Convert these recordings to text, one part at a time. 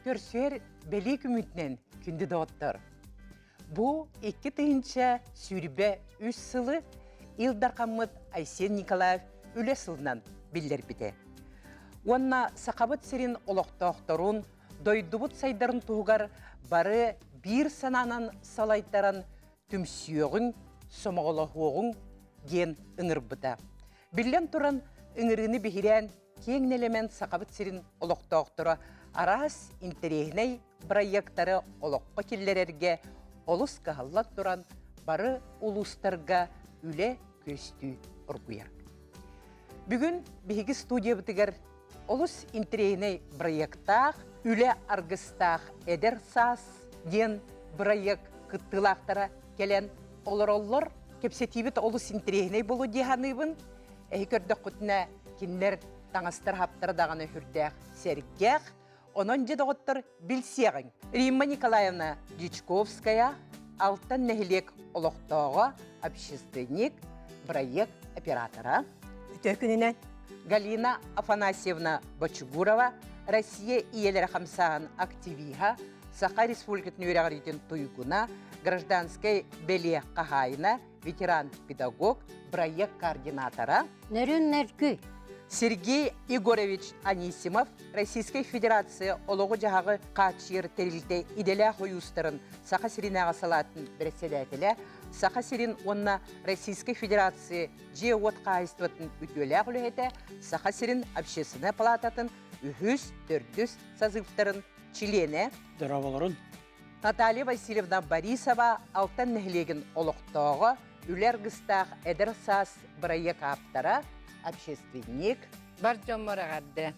Көрсүһэр бэлиэ күммүтүнэн күндү доҕоттор! Бу 2023 сылы Ил Дархаммыт Айсен Николаев үлэ сылынан биллэрбитэ. Уонна Сахабыт сирин олохтоохторун, дойдубут сайдарын туһугар бары биир санаанан салайтаран түмсүөҕүҥ, сомоҕолоһуоҕуҥ диэн ыҥырбыта. Биллэн туран, ыҥырыыны биһирээн, киэҥ нэлэмэн Сахабыт сирин олохтоохторо араас интэриэһинэй бырайыактары олоххо киллэрэргэ олус кыһаллан туран, бары улуустарга үлэ күөстүү оргуйар. Бүгүн биһиги студиябытыгар олус интэриэһинэй бырайыактаах «Үлэ аргыстаах эдэр саас» диэн бырайыак кыттыылаахтара кэлэн олороллор. Кэпсэтиибит олус интэриэһинэй буолуо дии саныыбын. Эһи көрдөххүтүнэ, кинилэр таҥастар-хаптара даҕаны сүрдээх сэргэх. Онон дьэ доҕоттор билсиэҕиҥ. Римма Николаевна Дьячковская, Алтан нэһилиэк олохтооҕо, общественник, бырайыак оператора. Үтүө күнүнэн. Галина Афанасьевна Бочугурова, Россия ийэлэрэ хамсааһын активиһа, Саха Республикатын үөрэҕириитин туйгуна, гражданскай бэлиэ хаһаайына, ветеран-педагог, бырайыак координатора. Нөрүн нөргүй. Сергей Егорович Анисимов, Российскай Федерация олоҕу-дьаһаҕы хааччыйар тэрилтэ идэлээх ойуустарын Саха сиринээҕи салаатын бэрэссэдээтэлэ, Саха сирин уонна Российскай Федерация дьиэ-уот хаһаайыстыбатын үтүөлээх үлэһитэ, Саха сирин Общественнай палататын үһүс, төрдүс созывтарын чилиэнэ. Дорооболорун. Наталья Васильевна Борисова Алтан нэһилиэгин олохтооҕо, үлэ аргыстаах эдэр саас бырайыак ааптара, общественник. Бар дьоммор эҕэрдэ.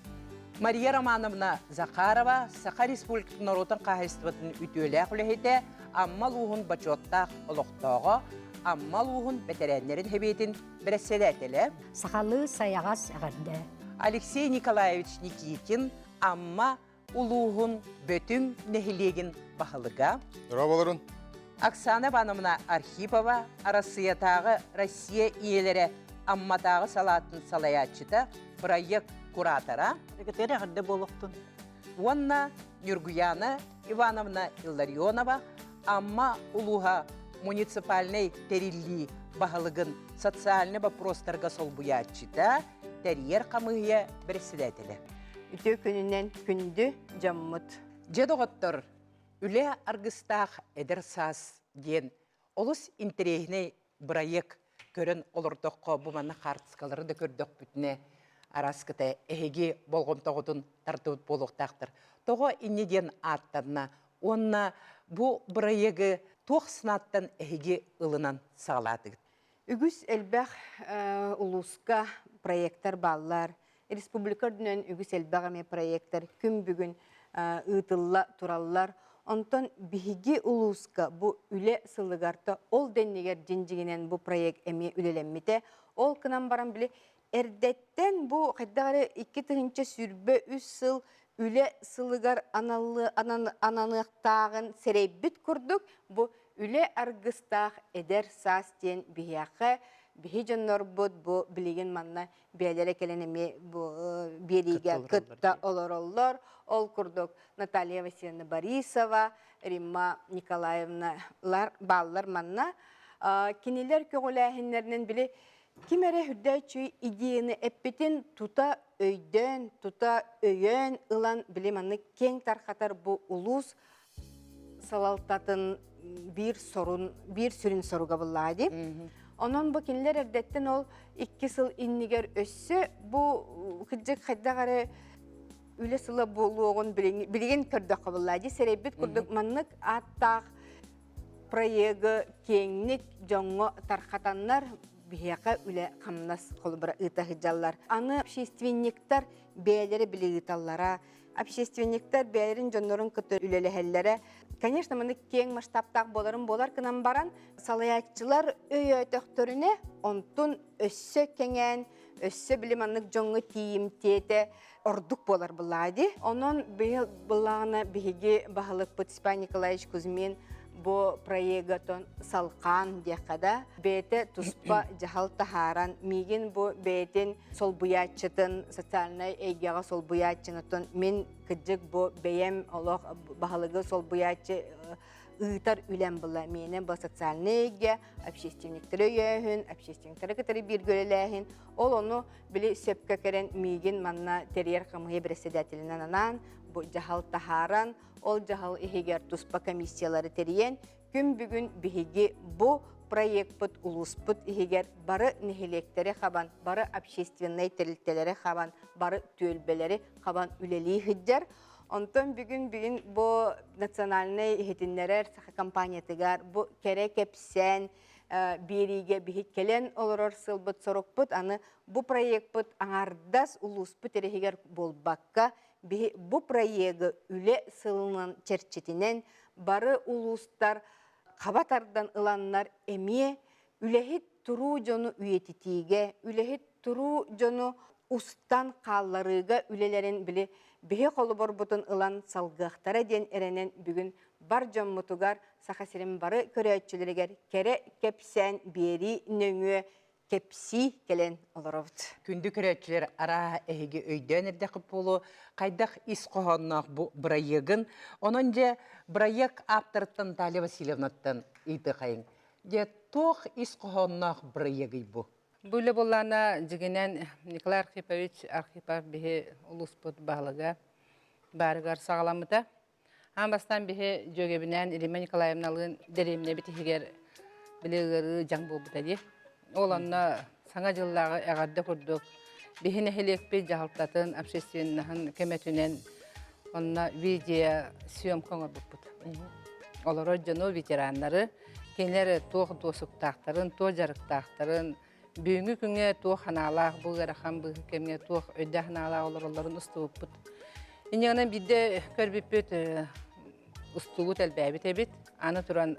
Мария Романовна Захарова Саха Республикатын норуотун хаһаайыстыбатын үтүөлээх үлэһитэ, Амма улууһун бочуоттаах олохтооҕо, Амма улууһун бэтэрээннэрин сэбиэтин бэрэссэдээтэлэ. Сахалыы сайаҕас эҕэрдэ. Алексей Николаевич Никитин Амма улууһун Бөтүҥ нэһилиэгин баһылыга. Дорооболорун. Оксана Ивановна Архипова Арассыйатааҕы Россия ийэлэрэ Амматааҕы салаатын салайааччыта, бырайыак куратора. Секретарь эҕэрдэ буолуохтун. Уонна Нюргуяна Ивановна Илларионова Амма улууһа муниципальнай тэриллии баһылыгын социальнай боппуруостарга солбуйааччыта, тэрийэр хамыыһыйа бэрэссэдээтэлэ. Үтүө күнүнэн күндү дьоммут. Дьэ доҕоттор, үлэ аргыстаах эдэр саас диэн олус интэриэһинэй бырайыак көрөн олордоххо бу манна хаартыскалары да көрдөхпүтүнэ араскыта эһиги болҕомтоҕутун тардыбыт буолуохтаахтар. Тоҕо инньэ диэн ааттанна уонна бу бырайыагы туох санааттан эһиги ылынан саҕалаатыгыт? Үгүс элбэх улууска проектар бааллар. Республика үрдүнэн үгүс элбэх эмиэ проектар күн бүгүн ыытылла тураллар. Онтон биһиги улууска бу үлэ сылыгар ол дэннигэр дьиҥ-дьиҥинэн бу проект эмиэ үлэлэммитэ. Ол гынан баран били эрдэттэн бу хайдах эрэ 2023 сыл үлэ сылыгар ананыахтааҕын сэрэйбит курдук бу Үлэ аргыстаах эдэр саас диэн биһиэхэ биһи дьоннорбут бу билигин манна бэйэлэрэ кэлэн эмиэ бу биэриигэ кытта олороллор. Ол курдук Наталья Васильевна Борисова, Римма Николаевна бааллар манна. Кинилэр көҕүлээһиннэринэн били ким эрэ үрдээччи идеяны эппитин тута өйдөөн, тута өйөөн ылан били маннык киэҥ тархатар бу улуус салалтатын биир сорун биир сүрүн соруга буллаа дии. Онон бу кинилэр эрдэттэн ол икки сыл иннигэр өссө бу кырдьык хайдах эрэ үлэ сыла буолуоҕун билигин көрдөххө буллаа дии сэрэйбит курдук маннык ааттаах проегы киэҥник дьоҥҥо тархатаннар биһиэхэ үлэ хамнас холобура ыыта сылдьаллар. Аны общественниктар бэйэлэрэ били ыыталлара общественниктар бэйэлэрин дьоннорун кытта үлэлэһэллэрэ. Конечно, маны киэҥ масштабтаах буоларын буолар гынан баран, салайааччылар өйөөтөхтөрүнэ, онтун өссө кэҥээн, өссө били маннык дьоҥҥо тиийимтиэтэ ордук буолар былаа дии. Онон быйыл былаана биһиги баһылыкпыт Степан Николаевич Кузьмин Бу проегатон салхаан диэххэ да, бэйэтэ туспа дьаһал таһааран, миигин бу бэйэтин солбуйааччытын, социальнай эйгэҕэ солбуйааччынытын мин кырдьык бу бэйэм олох баһылыгы солбуйааччы ыытар үлэм была миэнэ бу социальнай эйгэ, общественниктары өйөөһүн, общественниктары кытары бииргэ үлэлээһин, ол ону били сөпкө кэлэн миигин манна тэрийэр хамыыһыйа председателинэн анаан, бу дьаһал таһааран, Ол дьаһал иһигэр туспа комиссиялары тэрийэн, күн бүгүн биһиги бу проекпыт улууспут иһигэр бары нэһилиэктэри хабан, бары общественнай тэрилтэлэри хабан, бары түөлбэлэри хабан үлэлии сылдьар. Онтон бүгүн бүгүн бу национальнай иһитиннэрэр саха компаниятыгар бу кэрэ кэпсээн биэриигэ биһи кэлэн олорор сылбыт сорукпут аны бу проекпыт аҥардас улууспут иһигэр буолбакка Биһи бу проегы үлэ сылынан чэрчитинэн бары улуустар хаба тардан ыланнар эмиэ үлэһит туруу дьону үйэтитиигэ, үлэһит туруу дьону устан хаалларыыга үлэлэрин били биһи холобурбутун ылан салгыахтара диэн эрэнэн бүгүн бар дьоммутугар Саха сирин бары көрөөччүлэригэр кэрэ кэпсээн биэрии нөҥүө кэпсии кэлэн олоробут. Күндү көрөөччүлэр, арааһа эһиги өйдөөн эрдэххит буолуо, хайдах ис хоһоонноох бу бырайыагын. Онон дьэ, бырайыак ааптарыттан Наталья Васильевнаттан ыйытыахайыҥ. Дьэ, туох ис хоһоонноох бырайыагый бу? Бу үлэ буоллаана дьигинэн Николай Архипович Архипов биһи улууспут баһылыга баарыгар саҕаламмыта. Аан бастаан биһи дьүөгэбинээн Римма Николаевналыын дэриэбинэбит иһигэр били ыарыы дьаҥ буолбута дии. Ол онно Саҥа дьыллааҕы эҕэрдэ курдук биһи нэһилиэкпит дьаһалтатын общественноһын көмөтүнэн онно видеосъемка оҥорбуппут. Олорор дьону, ветераннары, кинилэр туох дуосуктаахтарын, туох дьарыктаахтарын, бүгүҥҥү күҥҥэ туох санаалаах, бу ыарахан быыһык кэмҥэ туох өйдөөх санаалаах олороллорун устубуппут. Инньэ биирдэ көрбүппүт устуубут элбээбит эбит. Аны туран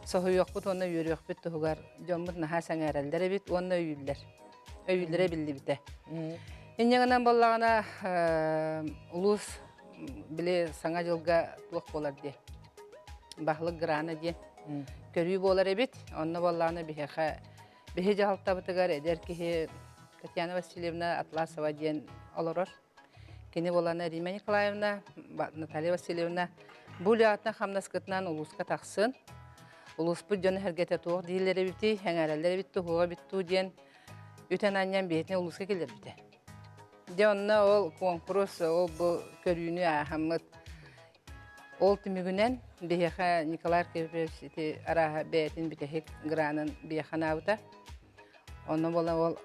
соһуйуохпут уонна үөрүөхпүт туһугар дьоммут наһаа сэҥээрэллэр эбит уонна өйүүллэр. Өйүүллэрэ биллибитэ. Инньэ гынан буоллаҕына улуус били саҥа дьылга туох буолар диэ баһылык грана диэн көрүү буолар эбит. Онно буоллаҕына биһиэхэ биһи дьаһалтабытыгар эдэр киһи Татьяна Васильевна Атласова диэн олорор. Кини буолана Рима Николаевна, Наталья Васильевна бу үлэҕитинэн хамнаскытынан улууска тахсын. Улууспут дьоно сэргэтэ туох дииллэр эбитий, эҥээрэллэр эбит туһуга эбит дуу диэн үтэн анньан биһитин улууска киллэрбитэ. Дьэ онно ол куонкурус, ол бу көрүүнү ааһаммыт Ол түмүгүнэн биһиэхэ Николай Аркадьевич ити арааһа бэйэтин бүтэһик гранын биһиэхэ анаабыта. Онно буолан ол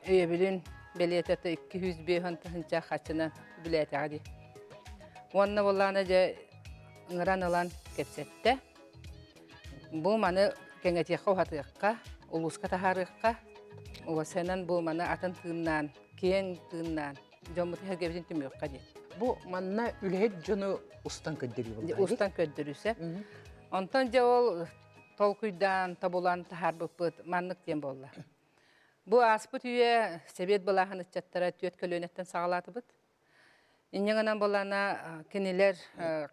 өйөбүлүн бэлиэтэ 205 тыһыынча харчынан үбүлээтэҕэ дии. Уонна буоллаҕына дьэ ыҥыран ылан кэпсэттэ. Бу маны кэҥэтиэххэ уһатыахха, улууска таһаарыахха, уосанан бу маны атын тыыннаан, киэҥ тыыннаан дьоммут эһэргэбитин түмүөххэ диэн. Бу манна үлэһит дьону устан көрдөрүү буолла. Устан көрдөрүүсэ. Онтон дьэ ол толкуйдаан, тобулан таһаарбыппыт маннык диэн буолла. Бу ааспыт үйэ Сэбиэт былааһын ыччаттара түөрт көлүөнэттэн саҕалаатыбыт. Инньэ гынан буоллаана кинилэр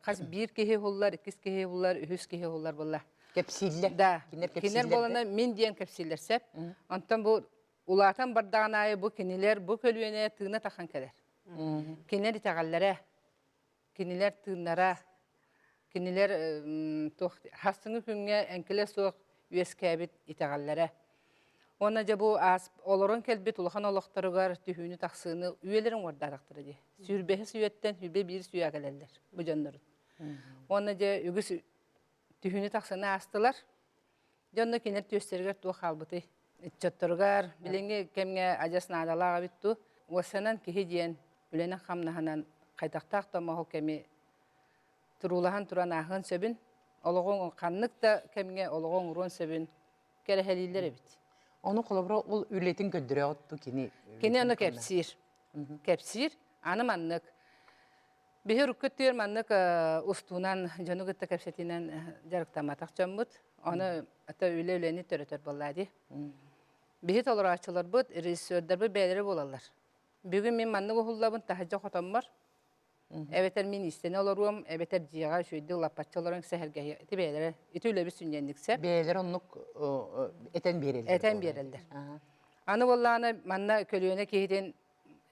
хас биир киһи уһуллар, иккис киһи уһуллар, үһүс киһи уһуллар буолла. Кэпсииллэр. Да. Кинилэр буолана мин диэн кэпсииллэр сөп. Онтон бу Улаатан бардаҕын аайы бу кинилэр бу көлүөнэ тыына тахан кэлэр. Кинилэр итэҕэллэрэ, кинилэр тыыннара, кинилэр туох хастыҥы күҥҥэ эҥкилэ суох үөскээбит итэҕэллэрэ. Уонна дьэ бу аас олорон кэлбит улахан олохторугар түһүүнү-тахсыыны үйэлэрин уҥуордаатахтара дии. Сүүрбэһис үйэттэн сүүрбэ биир үйэ кэлэллэр бу дьоннорун. Уонна дьэ үгүс түһүүнү-тахсыыны аастылар. Дьэ онно кинилэр түөстэригэр туох хаалбытый? Ыччатторугар билиҥҥи кэмҥэ адьас наадалаах эбит дуу? Уоссанан киһи диэн үлэнэн-хамнаһынан хайдахтаах да моһол кэми туруулаһан туран ааһыан сөбүн, олоҕуҥ ханнык да кэмҥэ олоҕу оҥоруон сөбүн кэрэһэлииллэр эбит. Ону холобура ол үлэтин көрдөрөөҕүт дуу кини? Кини ону кэпсиир. Кэпсиир. Аны маннык. Биһи урукку өттүгэр маннык устуунан дьону кытта кэпсэтиинэн дьарыктамматах дьоммут. Ону ата үлэ үлэни төрөтөр буоллаа дии. Биһи толорооччуларбыт, режиссердарбыт бэйэлэрэ буолаллар. Бүгүн мин маннык уһуллабын таһырдьа хотоммор. Эбэтэр мин иистэнэ олоруом, эбэтэр дьиэҕэ үчүгэйдик лаппаччы олорон сэһэргэһиэ. Ити бэйэлэрэ, ити үлэбит сүнньүөннүк сөп. Бэйэлэрэ оннук этэн биэрэллэр. Этэн биэрэллэр. Аны буоллаҕына манна көлүөнэ киһитин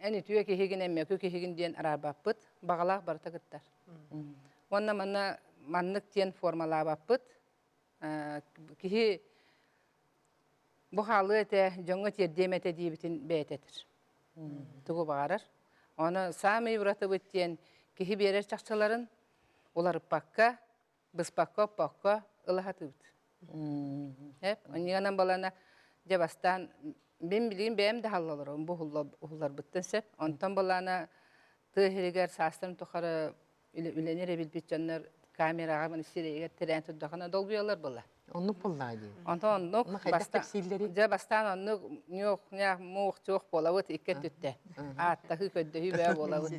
эн үтүө киһигин, эн мөкү киһигин диэн араарбаппыт. Баҕалаах барыта кыттар. Уонна манна маннык диэн формалаабаппыт. Киһи бу хаалыа этэ, дьоҥҥо тиэрдиэм этэ диэбитин бэйэтэ этэр. Тугу баҕарар. Ону саамай уратыбыт диэн киһи биэрэр чахчыларын уларыппакка, быспакка-оппокко ыла сатыыбыт. Эп, онньуганан балана дьэ бастаан мин билигин бэйэм да хааллаларым бу уһулларбыттан сөп. Онтон балана тыа иһигэр саастарын тухары үлэни эрэ билбит дьоннор камераҕа маны сирэйигэр тирээн турдахына долгуйаллар буолла. Оннук буоллаа дии. Онтон оннук кэпсииллэри? Дьэ бастаан оннук ньуох ньаах муох чуох буолабыт икки өттүттэ. Ааттаһыы көрдөһүү бөҕө буолабыт.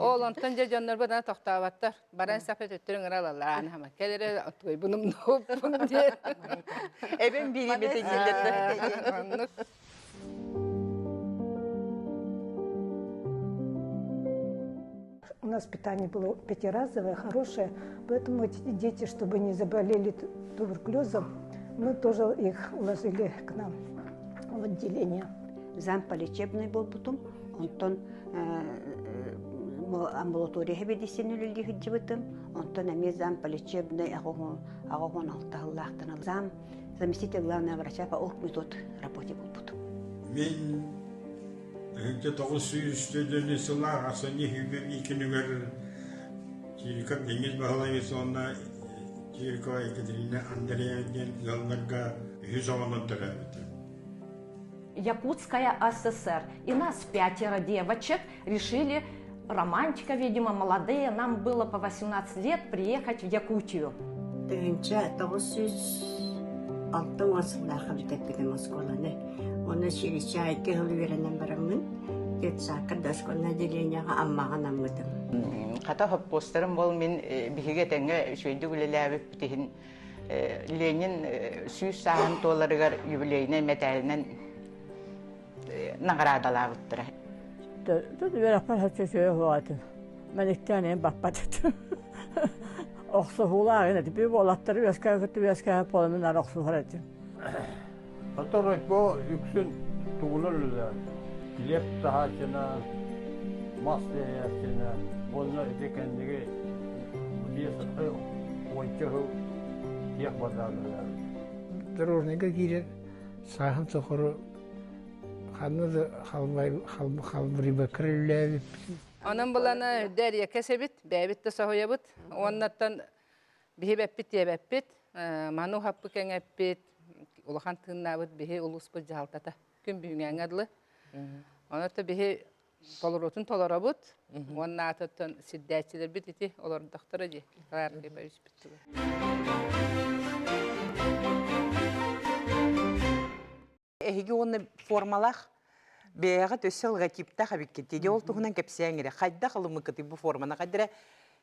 Ол онтон дьэ дьоннорбут аны тохтооботтор. Баран сапа төттөрү ыҥыра ылаллар ааны хама. Кэл эрэ туойбунум нуоппун диэн. Эбэм биири бэтэ дииллэр. Оннук. У нас питание было пятиразовое, хорошее, поэтому эти дети, чтобы не заболели туберкулезом, мы тоже их уложили к нам в отделение. Зам полечебный буолбутум, онтон амбулатория сэбиэдиссэйин үлэлии сылдьыбытым, онтон эмиэ зам полечебный аҕыс уон алта сыллаахтан зам заместитель главного врача по оргметод работе буолбутум. Мин 1900 сыллаах ахсынньы сүүрбэ күнүгэр Чириков Денис Баһылайевич уонна Чирикова Екатерина Андреевна диэн ыалларга үһүс оҕонон төрөөбүтүм. Якутская АССР. И нас пятеро девочек решили, романтика, видимо, молодые, нам было по 18 лет, приехать в Якутию. 1960 сыллаахха бүтэппитим оскуоланы. Уонна Чиричайка сыл үөрэнэн бараммын, детсадка дошкольное отделениеҕа Аммаҕа анаммытым. Хата хоппуостарым бол мин биһиги этэҥҥэ үчүгэйдик үлэлээбиппит иһин Ленин 100 сааһын туоларыгар юбилейнай мэтээлинэн наҕараадалаабыттара. Тут үөрэхпэр соччо үчүгэй суох этим. Мэниктээн эм баппат этим. Охсуһуулаах этим. Би уолаттары үөскээн кытта үөскээн поломун ар охсуһар этим. Оттон райпо үксүн тугунан үлэлээн килиэп таһааччына, мас тиэйээччинэ уонна ити кэнниги 50 уонча сыл тиэх базаан үлэлээбит. Дорожныйга киирэн сааһын тухары ханна да халбарыйбакка үлэлээбиппит. Онон булана үрдэ эриэккэс эбит, бэйэбит да соһуйабыт. Уоннаттан биһи бэппит диэбэппит, маны уһаппы кэҥэппит, улахан тыыннаабыт биһи улууспут дьаһалтата күн бүгүҥҥэ дылы. Онон биһи толоруутун толоробут уонна аатыттан сирдээччилэрбит ити олордохторо дии. Николай Архипович Эһиги уонна формалаах бэйэҕит өссө логотиптаах эбиккит дии. Ол туһунан кэпсээҥ эрэ. Хайдах ылыммыккытый бу форманы? Хайдара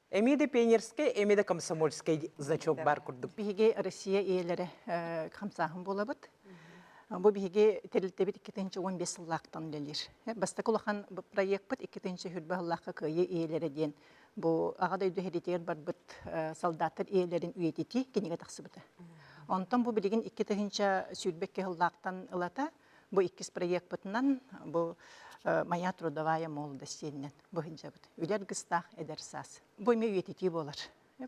эмиэ да пионерскай, эмиэ да комсомольскай значок бар курдук. Биһиги Россия ийэлэрэ хамсааһын буолабыт. Бу биһиги тэрилтэбит 2015 сыллаахтан үлэлиир. Бастакы улахан проекпыт 2020 сыллаахха Кыайыы ийэлэрэ диэн бу Аҕа дойду сэриитигэр барбыт солдаттар ийэлэрин үйэтитии кинигэ тахсыбыта. Онтон бу билигин 2022 сыллаахтан ылата бу иккис проекпытынан бу «Моя трудовая молодость» диэнинэн бу сылдьабыт. Үлэ аргыстаах эдэр саас. Бу эмиэ үйэтитии буолар.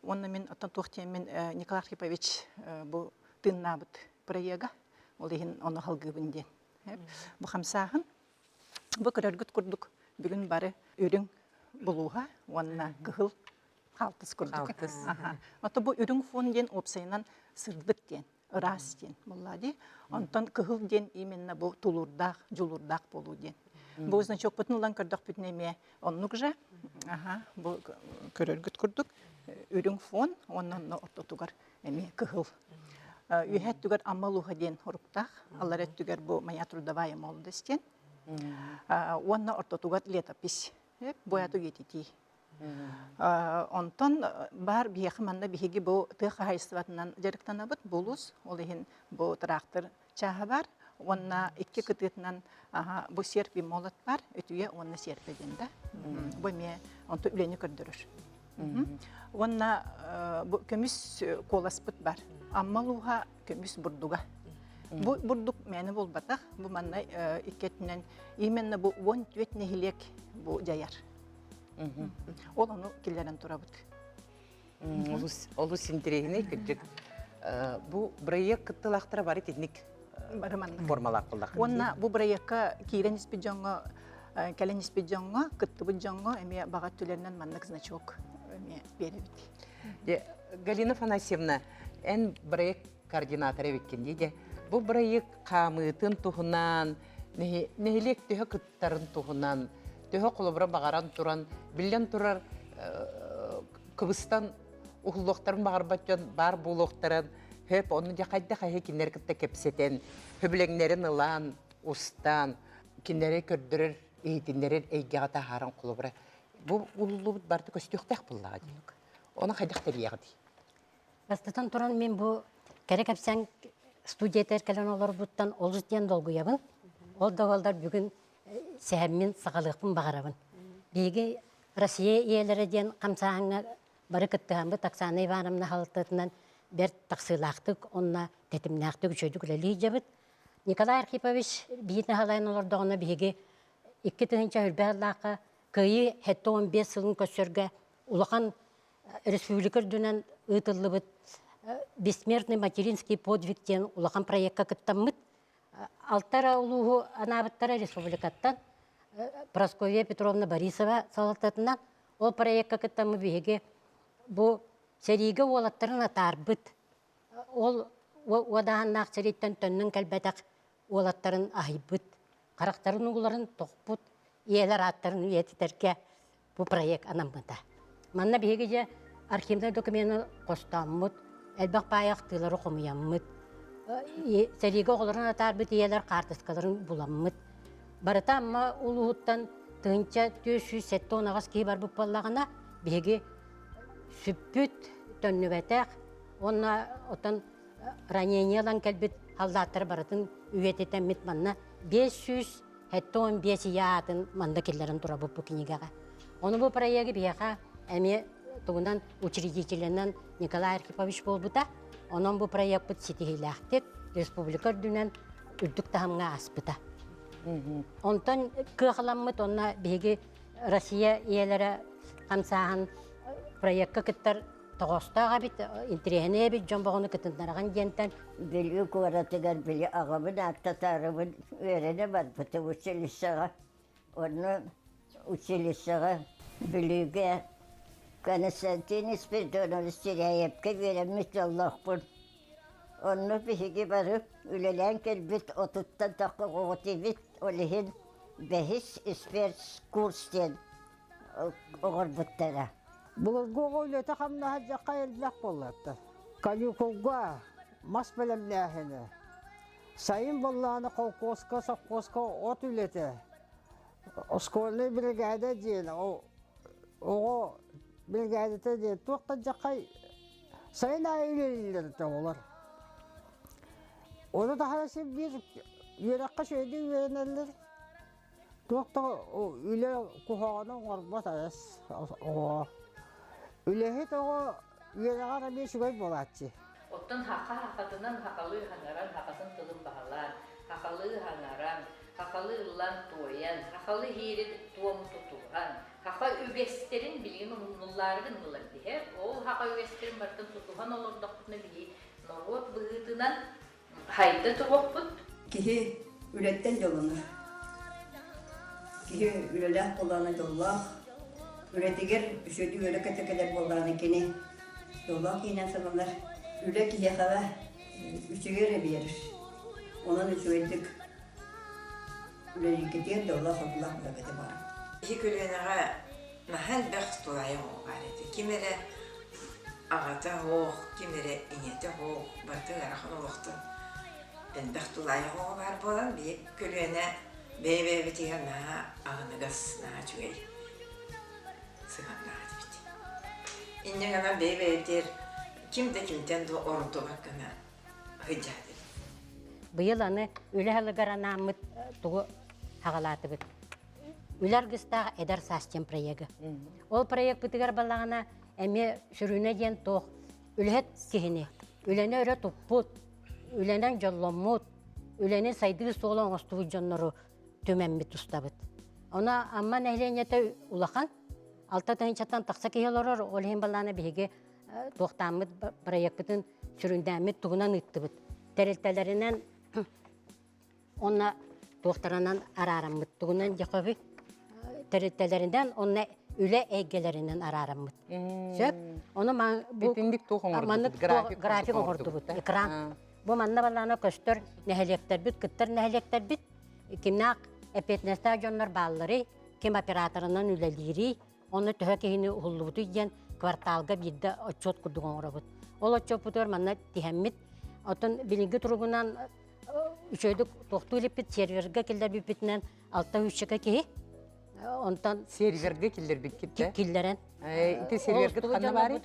Уонна мин оттон туох диэммин Николай Архипович бу тыыннаабыт проега, ол иһин ону халгыыбын диэн. Бу хамсааһын бу көрөргүт курдук бүгүн бары үрүҥ булууһа уонна кыһыл хаалтыс курдук. Ото бу үрүҥ фон диэн уопсайынан сырдык диэн, ыраас диэн буолла дии. Онтон кыһыл диэн именно бу тулуурдаах, дьулуурдаах буолуу диэн. Бу значокпутун ылан көрдөхпүтүнэ эмиэ оннук же. Аха, бу көрөргүт курдук үрүҥ фон уонна онно ортотугар эмиэ кыһыл. Үөһэ өттүгэр Амма улууһа диэн уруктаах, аллар өттүгэр бу Моя трудовая молодость диэн. Уонна ортотугар летопись. Бу ааты үйэтитии. Онтон баар биһиэхэ манна биһиги бу тыа хаһаайыстыбатынан дьарыктанабыт, булус, ол иһин бу трактор чааһа бар. Уонна икки кытыытынан бу серп и молот бар, өтүйэ уонна серпэ диэн да. Бу эмиэ онто үлэни көрдөрөр. Уонна бу көмүс куоласпыт бар. Амма лууһа көмүс бурдуга. Бу бурдук мээнэ буолбатах. Бу манна иккетинэн именно бу 14 нэһилиэк бу дьайар. Ол ону киллэрэн турабыт. Олус, олус интэриэһинэй кырдьык. Бу бырайыак кыттыылаахтара бары итинник бары маннык формалаах буоллаххын. Уонна бу бырайыакка киирэн испит дьоҥҥо, кэлэн испит дьоҥҥо, кыттыбыт дьоҥҥо эмиэ баҕа өттүлэринэн маннык значок эмиэ биэрэбит. Галина Афанасьевна, эн бырайыак координатора эбиккин дии дьэ. Бу бырайыак хаамыытын туһунан, нэһилиэк төһө кыттарын туһунан, төһө холобура баҕаран туран, биллэн турар, кыбыстан уһуллуохтарын баҕарбат дьон баар буолуохтарын хөп, ону дьэ хайдах эһи кинилэри кытта кэпсэтэн, сөбүлэҥнэрин ылан, устан, кинилэри көрдөрөр, иһитиннэрэр эйгэҕэ таһааран холобура бу уһуллубут барыта көстүөхтээх буоллаҕа дии. Ону хайдах тэрийэҕитий? Бастатан туран мин бу кэрэ кэпсээн студиятыгар кэлэн олорбуттан олус диэн долгуйабын. Ол да буоллар бүгүн сэһэммин саҕалыахпын баҕарабын. Биһиги Россия ийэлэрэ диэн хамсааһыҥҥа бары кыттыһаммыт Оксана Ивановна салалтатынан бэрт тахсыылаахтык уонна тэтимнээхтик үчүгэйдик үлэлии сылдьабыт. Николай Архипович биһиги наһалайан олордоҕуна биһиги 2000 сыллаахха Кыайыы 75 сылын көрсөргө улахан республика үрдүнэн ыытыллыбыт Бессмертный материнский подвиг диэн улахан проекка кыттаммыт. Алтара улууһу анаабыттара республикаттан Прасковья Петровна Борисова салалтатынан ол проекка кыттаммыт биһиги бу сэриигэ уолаттарын атаарбыт ол уодаһыннаах сэрииттэн төннөн кэлбэтэх уолаттарын аһыйбыт, харахтарын ууларын тохпут ийэлэр ааттарын үйэтитэргэ бу проект анаммыта. Манна биһиги дьэ архивнай докумены хостооммут, элбэх баай ахтыылары хомуйаммыт, сэриигэ оҕолорун атаарбыт ийэлэр хаартыскаларын буламмыт. Барыта Амма улууһуттан 1478 киһи барбыт буоллаҕына, биһиги сүппүт, төннүбэтэх уонна оттон ранение ылан кэлбит халдааттары барытын үйэтитэммит манна 575 ийэ аатын манна киллэрэн турабыт бу кинигэҕэ. Ону бу проегы биһиэхэ эмиэ тугунан учредителинэн Николай Архипович буолбута. Онон бу проекпыт ситиһиилээхтик республика үрдүнэн үрдүк таһымҥа ааспыта. Онтон кыахаламмыт онно биһиги Россия ийэлэрэ хамсааһын проекка кыттар тоҕоостоох эбит, интэриэһинэй эбит дьон боҕону кытыннараҕын диэнтэн. Бүлүү куоратыгар били аҕабын ааттатаарыбын үөрэнэ барбытым училищеҕа. Онно училищеҕа Бүлүүгэ Константин Спиридонович Чиряевка үөрэммит дьоллоохпун. Онно биһиги бары үлэлээн кэлбит отуттан тахха оҕо этибит, ол иһин бэһис спецкурс диэн оҥорбуттара. Былыргы оҕо үлэтэ-хамнаһа дьахха элбэх буоллар. Каникулга мас бэлэмнээһинэ, сайын буоллаҕына холкуоска, совхозка от үлэтэ, школьнай бригада диэн оҕо бригадата диэн туох да дьаххай сайын аайы үлэлииллэр этэ оҕолор. Ону таһынан син биир үөрэххэ үчүгэйдик үөрэнэллэр. Туох да үлэ куһаҕаны оҥорбот айас оҕо. Үлэһит оҕо үөрэҕэр эмиэ үчүгэй буолааччы. Оттон һаха һахатынан һахалыы һаҥаран һахатын тылын баһылаан, һахалыы һаҥаран, һахалыы ыллаан туойан, һахалыы иһиирин туому тутуһан, һаха үгэстэрин билигин умнуллаары гыннылар диһэр. Ол һаха үгэстэрин барытын тутуһан олордохпутуна биһи норуот быһыытынан Хайда туруохпут? Киһи үлэттэн дьоллонор. Киһи үлэлээх буоллаҕына дьоллоох, үлэтигэр үчүгэйдик үөрэ көтө кэлэр буоллаҕына кини дьоллоох киһинэн сананар. Үлэ киһиэхэ үчүгэй эрэ биэрэр. Онон үчүгэйдик үлэлииргитигэр дьоллоох-соргулаах буоларгыт баар. Киһи көлүөнэҕэ наһаа элбэх тулаайах оҕо баар этэ. Ким эрэ аҕата оһох, ким эрэ ийэтэ оһох, барыта ыарахан олохтон элбэх тулаайах оҕо баар буолан, биһи көлүөнэ бэйэ-бэйэбитигэр наһаа аһыныгас, наһаа үчүгэй сыһыаннаах этибит. Инньэ гынан бэйэ-бэйэбитигэр ким да кимтэн да ордубат гына сылдьаат эбит. Быйыл аны үлэ сылыгар анааммыт тугу хаҕалаатыбыт. Үлэ аргыстаах эдэр саас диэн проегы. Ол проекпытыгар балаҕана эмиэ сүрүнэ диэн туох үлэһит киһини үлэни өрө туппут, үлэнэн дьолломмут, үлэни сайдыы суола оҥостубут дьоннору түмэммит тустабыт. Оно Амма нэһилиэнньэтэ улахан, алта тыһыынчаттан тахса киһи олорор, ол иһин балаана биһиги туохтааммыт проекпытын сүрүндээммит тугунан ыыттыбыт. Тэрилтэлэринэн онно туохтаранан араараммыт тугунан дьахаби тэрилтэлэринэн онно үлэ эйгэлэринэн араараммыт. Сөп? Ону бу Итинник туох маннык оҥордубут? график оҥордубут. Экран. Бу манна балаана көстөр нэһилиэктэрбит, кыттар нэһилиэктэрбит кимнээх эппиэтинэстээх дьоннор баалларый, ким операторынан үлэлиирий, онно төһө киһини уһуллубутуй диэн кварталга биирдэ отчуот курдук оҥоробут. Ол отчуоппутугар манна тиһэммит. Оттон билиҥҥи туругунан үчүгэйдик туохтуу илиппит сервергэ киллэрбиппитинэн алта үсчэкэ киһи. Онтон сервергэ киллэрбиккит да? Киллэрэн. Ити сервергит ханна баарый?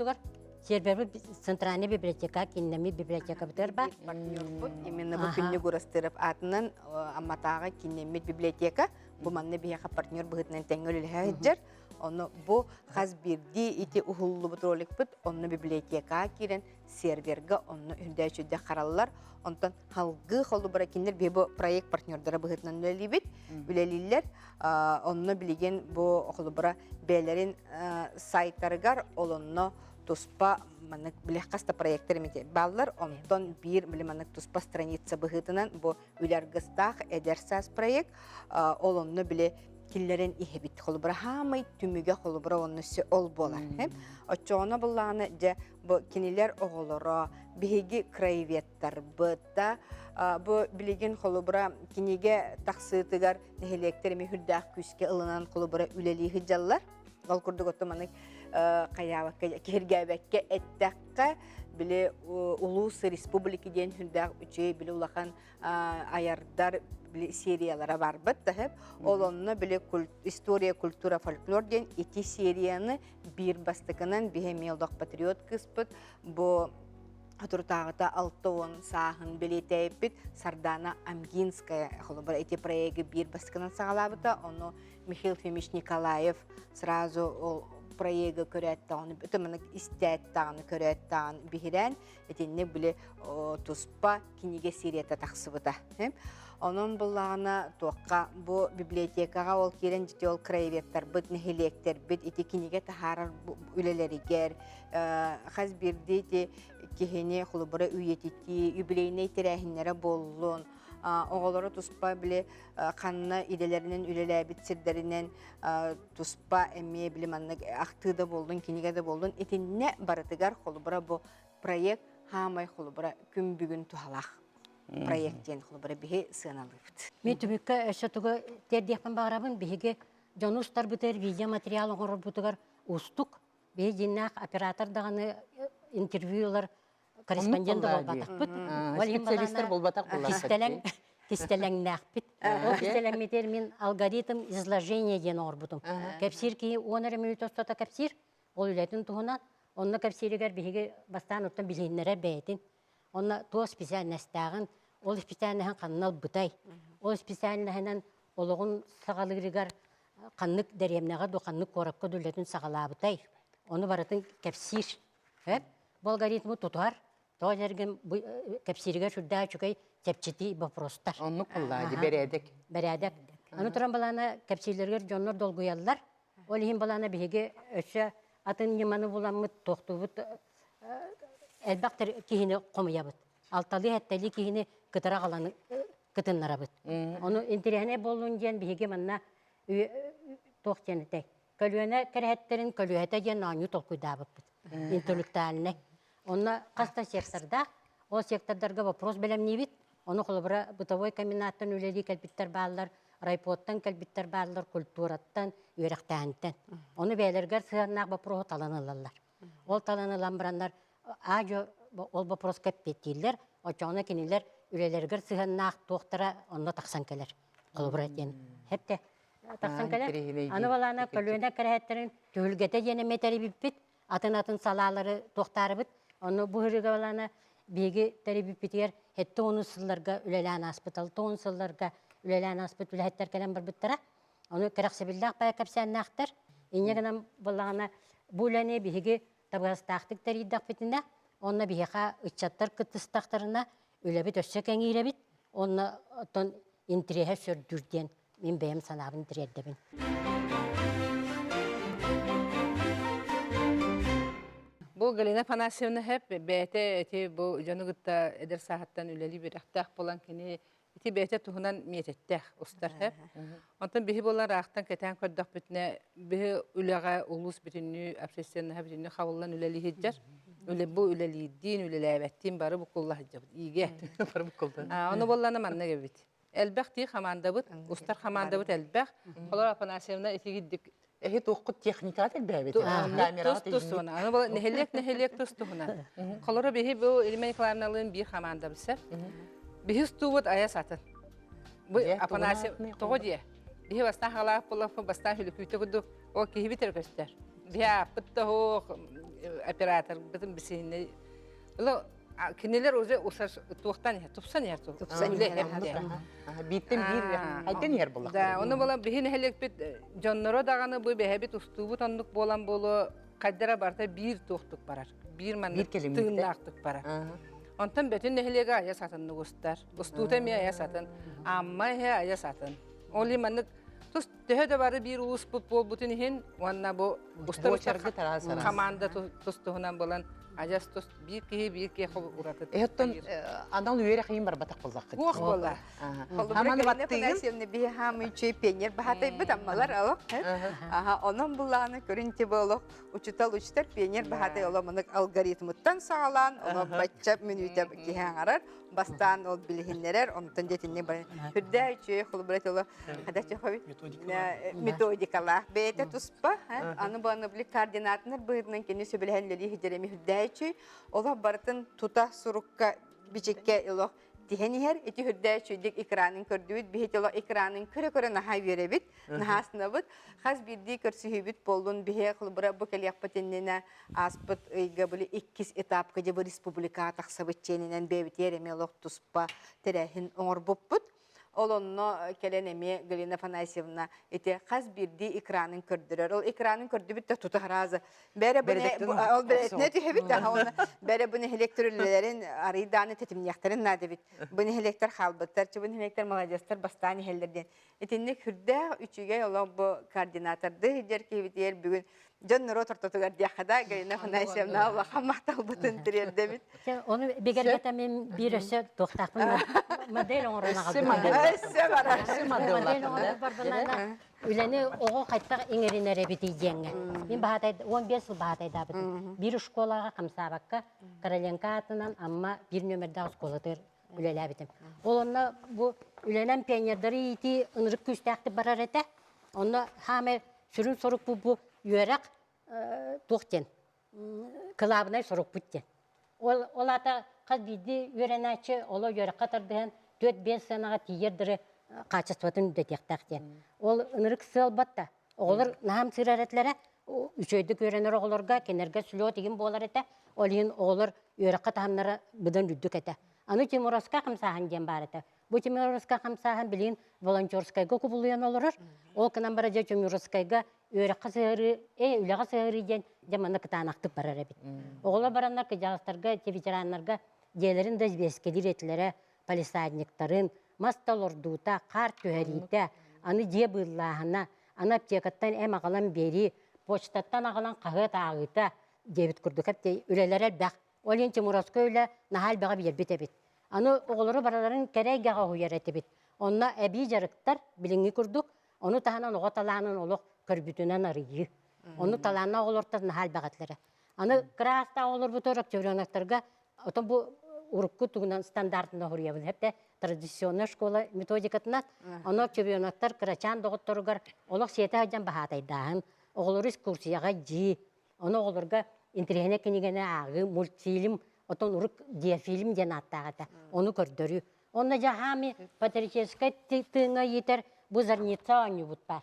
Сервербит центральная библиотека, киннэммит библиотекабытыгар бар. Партнербут именно бу Күннүк Урастыров аатынан Амматааҕы киннэммит библиотека бу манна биһиэхэ партнер быһыытынан тэҥҥэ үлэлэһэ сылдьар. Ону бу хас биирдии ити уһуллубут роликпыт онно библиотекаҕа киирэн серверга онно үрдээчүдэ хараллар. Онтон халгыы холобура кинилэр биһи бу проект партнердара быһыытынан үлэлиибит, үлэлииллэр. Онно билигин бу холобура бэйэлэрин сайтарыгар ол онно туспа маннык били хас да проекттар эмит бааллар. Онтон биир били маннык туспа страница быһыытынан бу үлэ аргыстаах эдэр саас проект ол онно били киллэрэн иһэбит. Холобура хаамай түмүгэ холобура онно ол буолар. Оччоҕуна буллаҕына дьэ бу кинилэр оҕолоро биһиги краеведтарбыт да бу билигин холобура кинигэ тахсыытыгар нэһилиэктэр эмиэ үрдээх күүскэ ылынан холобура үлэлии сылдьаллар. Ол курдук оттон маннык хайаабакка киһиргээбэккэ эттэххэ били улуус республики диэн үрдээх үчүгэй били улахан айардар били сериялара барбыт да ол онно били история культура фольклор диэн ити серияны биир бастакынан биһи эмиэ олох патриот кыыспыт бу Соторутааҕыта 60 сааһын бэлиэтээбиппит Сардана Амгинская холобура ити проегы биир бастакынан саҕалаабыта ону Михаил Фимич Николаев сразу ол проегы көрөөт даҕаны ытымынык истээт даҕаны көрөөт даҕаны биһирээн итинник били туспа кинигэ серията тахсыбыта. Онон буллаҕына туохха бу библиотекаҕа ол киирэн дьити ол краеведтарбыт, нэһилиэктэрбит ити кинигэ таһаарар үлэлэригэр хас биирдии ити киһини холобура үйэтитии, юбилейнай тэрээһиннэрэ буоллун, оҕолоро туспа били ханна идэлэринэн үлэлээбит сирдэринэн туспа эмиэ били маннык ахтыы да буоллун, кинигэ да буоллун итиннэ барытыгар холобура бу проект хаамай холобура күн бүгүн туһалаах проект диэн холобура биһи сыаналыыбыт. Мин түмүккэ өссө тугу тиэрдиэхпин баҕарабын биһиги дьону устарбытыгар видеоматериал оҥорорбутугар уустук биһи дьиннээх оператор даҕаны интервью ылар корреспондент да буолбатахпыт. Специалистер буолбатах кистэлэҥ кистэлэҥнээхпит. Ол кистэлэҥмитигэр мин алгоритм изложения диэн оҥорбутум. Кэпсиир киһи уон эрэ мүнүүтэ устата кэпсиир. Ол үлэтин туһунан. Онно кэпсииригэр биһиги бастаан оттон билиһиннэрэр бэйэтин. Онно туох специальностааҕын, ол специальноһын ханна ылбытай, ол специальноһынан олоҕун саҕалыырыгар ханнык дэриэбинэҕэ дуу, ханнык куоракка да үлэтин саҕалаабытай. Ону барытын кэпсиир. Бу алгоритмы тутуһар, тоҕо дэргин бу кэпсииригэр сүрдээх үчүгэй чэпчэтии вопростар. Оннук буоллаа дии, бэрээдэк. Бэрээдэк. Аны туран балаана кэпсииллэригэр дьоннор долгуйаллар. Ол иһин балаана биһиги өссө атын ньыманы буламмыт, туохтуубут элбэх киһини хомуйабыт. Алталыы-сэттэлии киһини кытара аҕалан кытыннарабыт. Ону интэриэһинэй буоллун диэн биһиги манна туох диэн этэй көлүөнэ кэрэһэттэрин көлүөһэтэ диэн оонньуу толкуйдаабыппыт. Интеллектуальнай. Онно хас да сектордаах. Ол сектордарга вопрос бэлэмниибит. Ону холобура бытовой комбинаттан үлэлии кэлбиттэр бааллар, райпоттан кэлбиттэр бааллар, культураттан, үөрэхтээһинтэн. Ону бэйэлэригэр сыһыаннаах боппуруоһу талан ылаллар. Ол талан ылан бараннар аа-дьуо ол боппуруоска эппиэттииллэр, оччоҕуна кинилэр үлэлэригэр сыһыаннаах туохтара онно тахсан кэлэр. Холобура диэн. Хэптэ тахсан кэлэр. Аны балаана көлүөнэ кэрэһэттэрин түһүлгэтэ диэн эмиэ тэрийбиппит. Атын-атын салаалары туохтаарыбыт. Онно бу ырыга балаана Биһиги тэрийбиппитигэр 70 сылларга үлэлээн ааспыт, 60 сылларга үлэлээн ааспыт үлэһиттэр кэлэн барбыттара. Ону кэрэхсэбиллээх баайа кэпсээннээхтэр. Инньэ гынан буоллаҕына, бу үлэни биһиги табыгастаахтык тэрийдэхпитинэ, онно биһиэхэ ыччаттар кыттыстахтарына, үлэбит өссө кэҥиир эбит, уонна оттон интириэһэ сөрдүүр диэн мин бэйэм санаабын тириэрдэбин. Бу Галина Афанасьевна хэп бэйэтэ эти бу дьону кытта эдэр сааһыттан үлэлии үөрэхтээх буолан кини ити бэйэтэ туһунан миэтэттээх устар хэп. Онтон биһи буолан ыраахтан кэтээн көрдөхпүтүнэ биһи үлэҕэ улуус бүтүннүү общественноһа бүтүннүү хабыллан үлэлии сылдьар. Үлэ бу үлэлиирдиин, үлэлээбэттиин бары буккулла сылдьабыт. Иигэ. Бары буккулла. Ону буоллана маннык эбит. Элбэх тии хамаандабыт, устар хамаандабыт элбэх. Холор Афанасьевна итигиддик Эһи туоххут техникаҕа элбээбит. Тус тус-туһунан. Аны була нэһилиэк нэһилиэк тус туһунан. Холоро биһи бу Ильмень Николаевналыын биир хамаандабыт сэр. Биһи устуубут айас атын. Бу Афанасьев тоҕо диэ? Биһи бастаан хаалаах буоллахпын бастаан хүлүкүүтэ курдук ол киһибит эрэ көстөр. Биһи ааппыт да суох операторбытын бисиһиннэ кинилэр уже усар туохтан иһэр тупсан иһэр тупсан иһэр бииртэн биир хайдан иһэр буоллах да ону буолан биһи нэһилиэкпит дьонноро даҕаны бу бэһэбит устуубут оннук буолан буолуо хайдара барыта биир туохтук барар биир маннык тыыннаахтык барар онтон бөтүн нэһилиэгэ айа сатыннык устар устуута эмиэ айа сатын амма иһэ айа сатын ол маннык тус төһө да бары биир улууспут буолбутун иһин уонна бу устар хамаанда тус туһунан буолан адьас тус биир киһи биир киһи ураты Эһэттон анал үөрэх иһин барбатах буоллаххыт. Туох буолла? Холобура Афанасьевна биһи хаамый үчүгэй пионер баһаатайбыт аммалар олох. Аха, онон буллаҕына көрүн тиби олох учутал учтар пионер баһаатай олох манык алгоритмыттан саҕалаан олох бачча мүнүүтэ киһи аҥарар бастаан ол билиһиннэрэр, онтон дьэтинни баран үрдээ үчүгэй холобура оло хада чохой методикалаах бэйэтэ туспа аны бу аны били координатынар быһыытынан кини сөбүлэһэн үлэлии сылдьар эми үрдээ үчүгэй олох барытын тута сурукка бичиккэ олох тиһэн иһэр ити үрдээ үчүгэйдик экранын көрдүбүт биһити олох экранын көрө-көрө наһаа үөрэбит наһаасынабыт хас биирдии көрсүһүүбүт буоллун биһи холобура бу кэлиэхпит иннинэ ааспыт ыйга били иккис этапка дьэ бу республикаҕа тахсабыт чиэнинэн бэйэбитигэр эмиэ олох туспа тэрээһин оҥорбуппут. Ол онно кэлэн эмиэ Галина Афанасьевна ити хас биирдии экранын көрдөрөр. Ол экранын көрдүбүт да тута сразу бэрэ бу ол бэрэтинэ түһэбит да оны бэрэ бу нэһилиэктэр үлэлэрин арыйдааны тэтимниэхтэрин наада эбит. Бу нэһилиэктэр хаалбыттар, бу нэһилиэктэр маладьыастар бастаан иһэллэр диэн. Итинник сүрдээх үчүгэй олох бу координатордыы сылдьар киһибитигэр бүгүн дьон норуот ортотугар диэххэ да Галина Афанасьевна улахан махталбытын тириэрдэбит. Ону бигэргэтэмин биир өссө туохтаахпын модель оҥорон аҕалбытым. Өссө барар. Модель оҥорон барбынана үлэни оҕо хайтах иҥэринэр эбитий диэҥҥэ. Мин баһаатай 15 сыл баһаатайдаабытым. Биир школаҕа хамсаабакка Короленко аатынан Амма биир нүөмэрдээх оскуолатыгар үлэлээбитим. Ол онно бу үлэнэн пионердары иитии ынырык күүстээхтик барар этэ. Онно хаамай сүрүн сорукпут бу үөрэх туох диэн кылаабынай сорукпут диэн. Ол, ол аата хас биирдии үөрэнээччи оло үөрэххэ тардыһан 4-5 сыанаҕа тиийэр дыры хаачыстыбатын үрдэтиэхтээх диэн. Ол ынырык сыалбат да. Оҕолор наһаа ымсыырар этилэрэ. Үчүгэйдик үөрэнэр оҕолорго кинилэргэ слет игин буолар этэ. Ол иһин оҕолор үөрэххэ таһымнара быдан үрдүк этэ. Аны Тимуровскай хамсааһын диэн баар этэ. Бу Тимуровскай хамсааһын билигин волонтерскайга кубулуйан олорор. Ол гынан баран дьэ Тимуровскайга үөрэххэ сыһыарыы, э, үлэҕэ сыһыарыы диэн дьэ манна кытаанахтык барар эбит. Оҕолор бараннар кырдьаҕастарга, ветераннарга дьиэлэрин да избиэскэлиир этилэрэ, палисадниктарын, мас да олордуута, хаар түһэриитэ, аны дьиэ быыллааһына, аны аптекаттан эм аҕалан биэрии, почтаттан аҕалан хаһыат ааҕыыта диэбит курдук үлэлэрэ элбэх. Ол иһин Тимуровскай үлэ наһаа элбэҕи биэрбит эбит. Аны оҕолору барыларын кэрэ эйгэҕэ уһуйар этибит. Онно эбии дьарыктар билиҥҥи курдук, ону таһынан оҕо талаанын олох көрбүтүнэн арыйыы. Ону талааннаах оҕолортон наһаа элбэх этилэрэ. Аны кыраастаах оҕолорбутугар октябренактарга отон бу урукку тугунан стандартынан хоруйабын эптэ традиционная школа методикатынан ону октябренактар кырачаан доҕотторугар олох сиэтэ сылдьан баһаатайдааһын оҕолору экскурсияҕа дьии Ону оҕолорго интэриэһинэй кинигэни ааҕыы, мультфильм, оттон урук диафильм диэн ааттаах этэ. Ону көрдөрүү. Онно дьаһаами патриотическай тыыҥа иитэр бу зарница оонньуубут баар.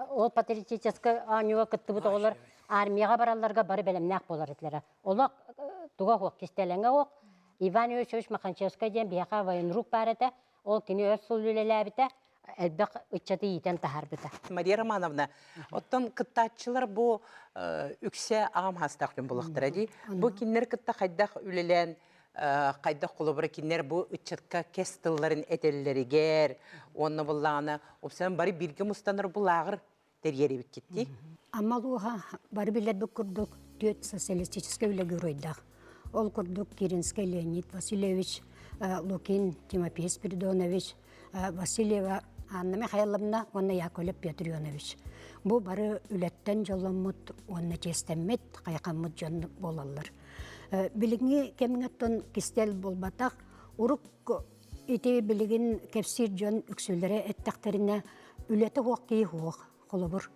Ол патриотическай оонньууга кыттыбыт оҕолор армияҕа баралларга бары бэлэмнээх буолар этилэрэ. Олох туга суох, кистэлэҥэ суох. Иван Иосифович Маханчевскай диэн биһиэхэ военрук баар этэ. Ол кини өр сыл үлэлээбитэ, элбэх ыччаты иитэн таһаарбыта. Мария Романовна, оттон кыттааччылар бу үксэ аҕам хаастаах дьон буолуохтара дии. Бу кинилэр кытта хайдах үлэлээн, хайдах холобура кинилэр бу ыччатка кэс тылларын этэллэригэр уонна буллаҕына, уопсайынан бары бииргэ мустанар бу лааҕыр тэрийэр эбиккит дии. Амма улууһа бары билэрбит курдук түөрт социалистическай үлэ геройдаах. Ол курдук Киринскэй Леонид Васильевич, Лукин Тимофей Спиридонович, Васильева Анна Михайловна уонна Яковлев Петр Ионович. Бу бары үлэттэн дьолломмут уонна чиэстэммит, хайҕаммыт дьон буолаллар. Билиҥҥи кэмҥэ оттон кистэл буолбатах, урук Ити билигин кэпсиир дьон үксүлэрэ эттэхтэринэ, үлэтэ суох киһи суох. Холобур,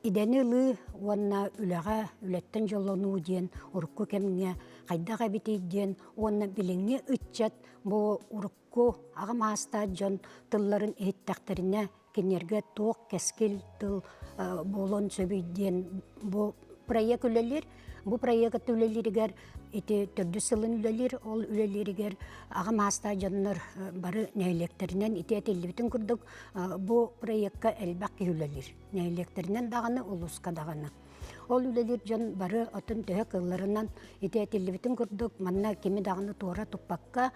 идэни ылыы уонна үлэҕэ, үлэттэн дьоллонуу диэн урукку кэмҥэ хайдах эбитий диэн уонна билиҥҥи ыччат бу урукку аҕам аастаах дьон тылларын иһиттэхтэринэ кинилэргэ туох кэскил тыл буолуон сөбүй диэн бу проект үлэлиир. Бу проект үлэлииригэр ити төрдүс сылын үлэлиир, ол үлэлииригэр аҕам аастаах дьоннор бары нэһилиэктэринэн ити этиллибитин курдук бу проекка элбэх киһи үлэлиир. Нэһилиэктэринэн даҕаны, улууска даҕаны. Ол үлэлиир дьон бары отун төһө кылларынан ити этиллибитин курдук манна кими даҕаны туора туппакка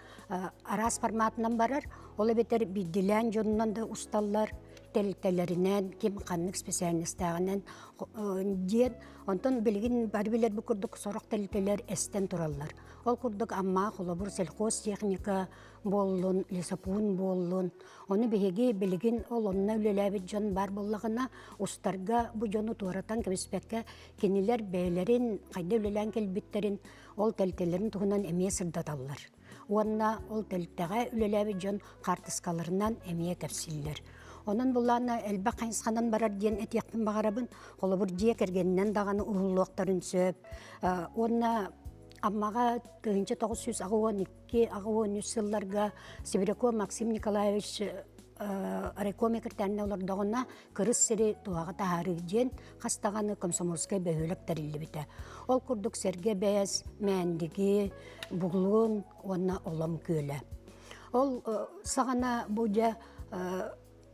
араас форматынан барар. Ол эбэтэр биирдилээн дьонунан да усталлар, тэрилтэлэринэн, ким ханнык специальностааҕынан диэн. Онтон билигин бары билэрбит курдук сорох тэрилтэлэр эстэн тураллар. Ол курдук Амма холобур сельхозтехника буоллун, лесопуун буоллун. Ону биһиги билигин ол онно үлэлээбит дьон баар буоллаҕына, устарга бу дьону туоратан кэбиспэккэ, кинилэр бэйэлэрин хайда үлэлээн кэлбиттэрин, ол тэрилтэлэрин туһунан эмиэ сырдаталлар. Уонна ол тэрилтэҕэ үлэлээбит дьон хаартыскаларынан эмиэ кэпсииллэр. Онон булаана элбэх хайысханан барар диэн этиэхпин баҕарабын. Холобур, дьиэ кэргэнинэн даҕаны уһуллуохтарын сөп. Уонна Аммаҕа 1982-83 сылларга Сибиряков Максим Николаевич райком экиртээннэ олордоҕуна кырыс сири туһаҕа таһаарыы диэн хас даҕаны комсомольскай бөһүөлэк тэриллибитэ. Ол курдук Сэргэ Бэс, Мээндиги, Буглун уонна Олом күөлэ. Ол саҕана бу дьэ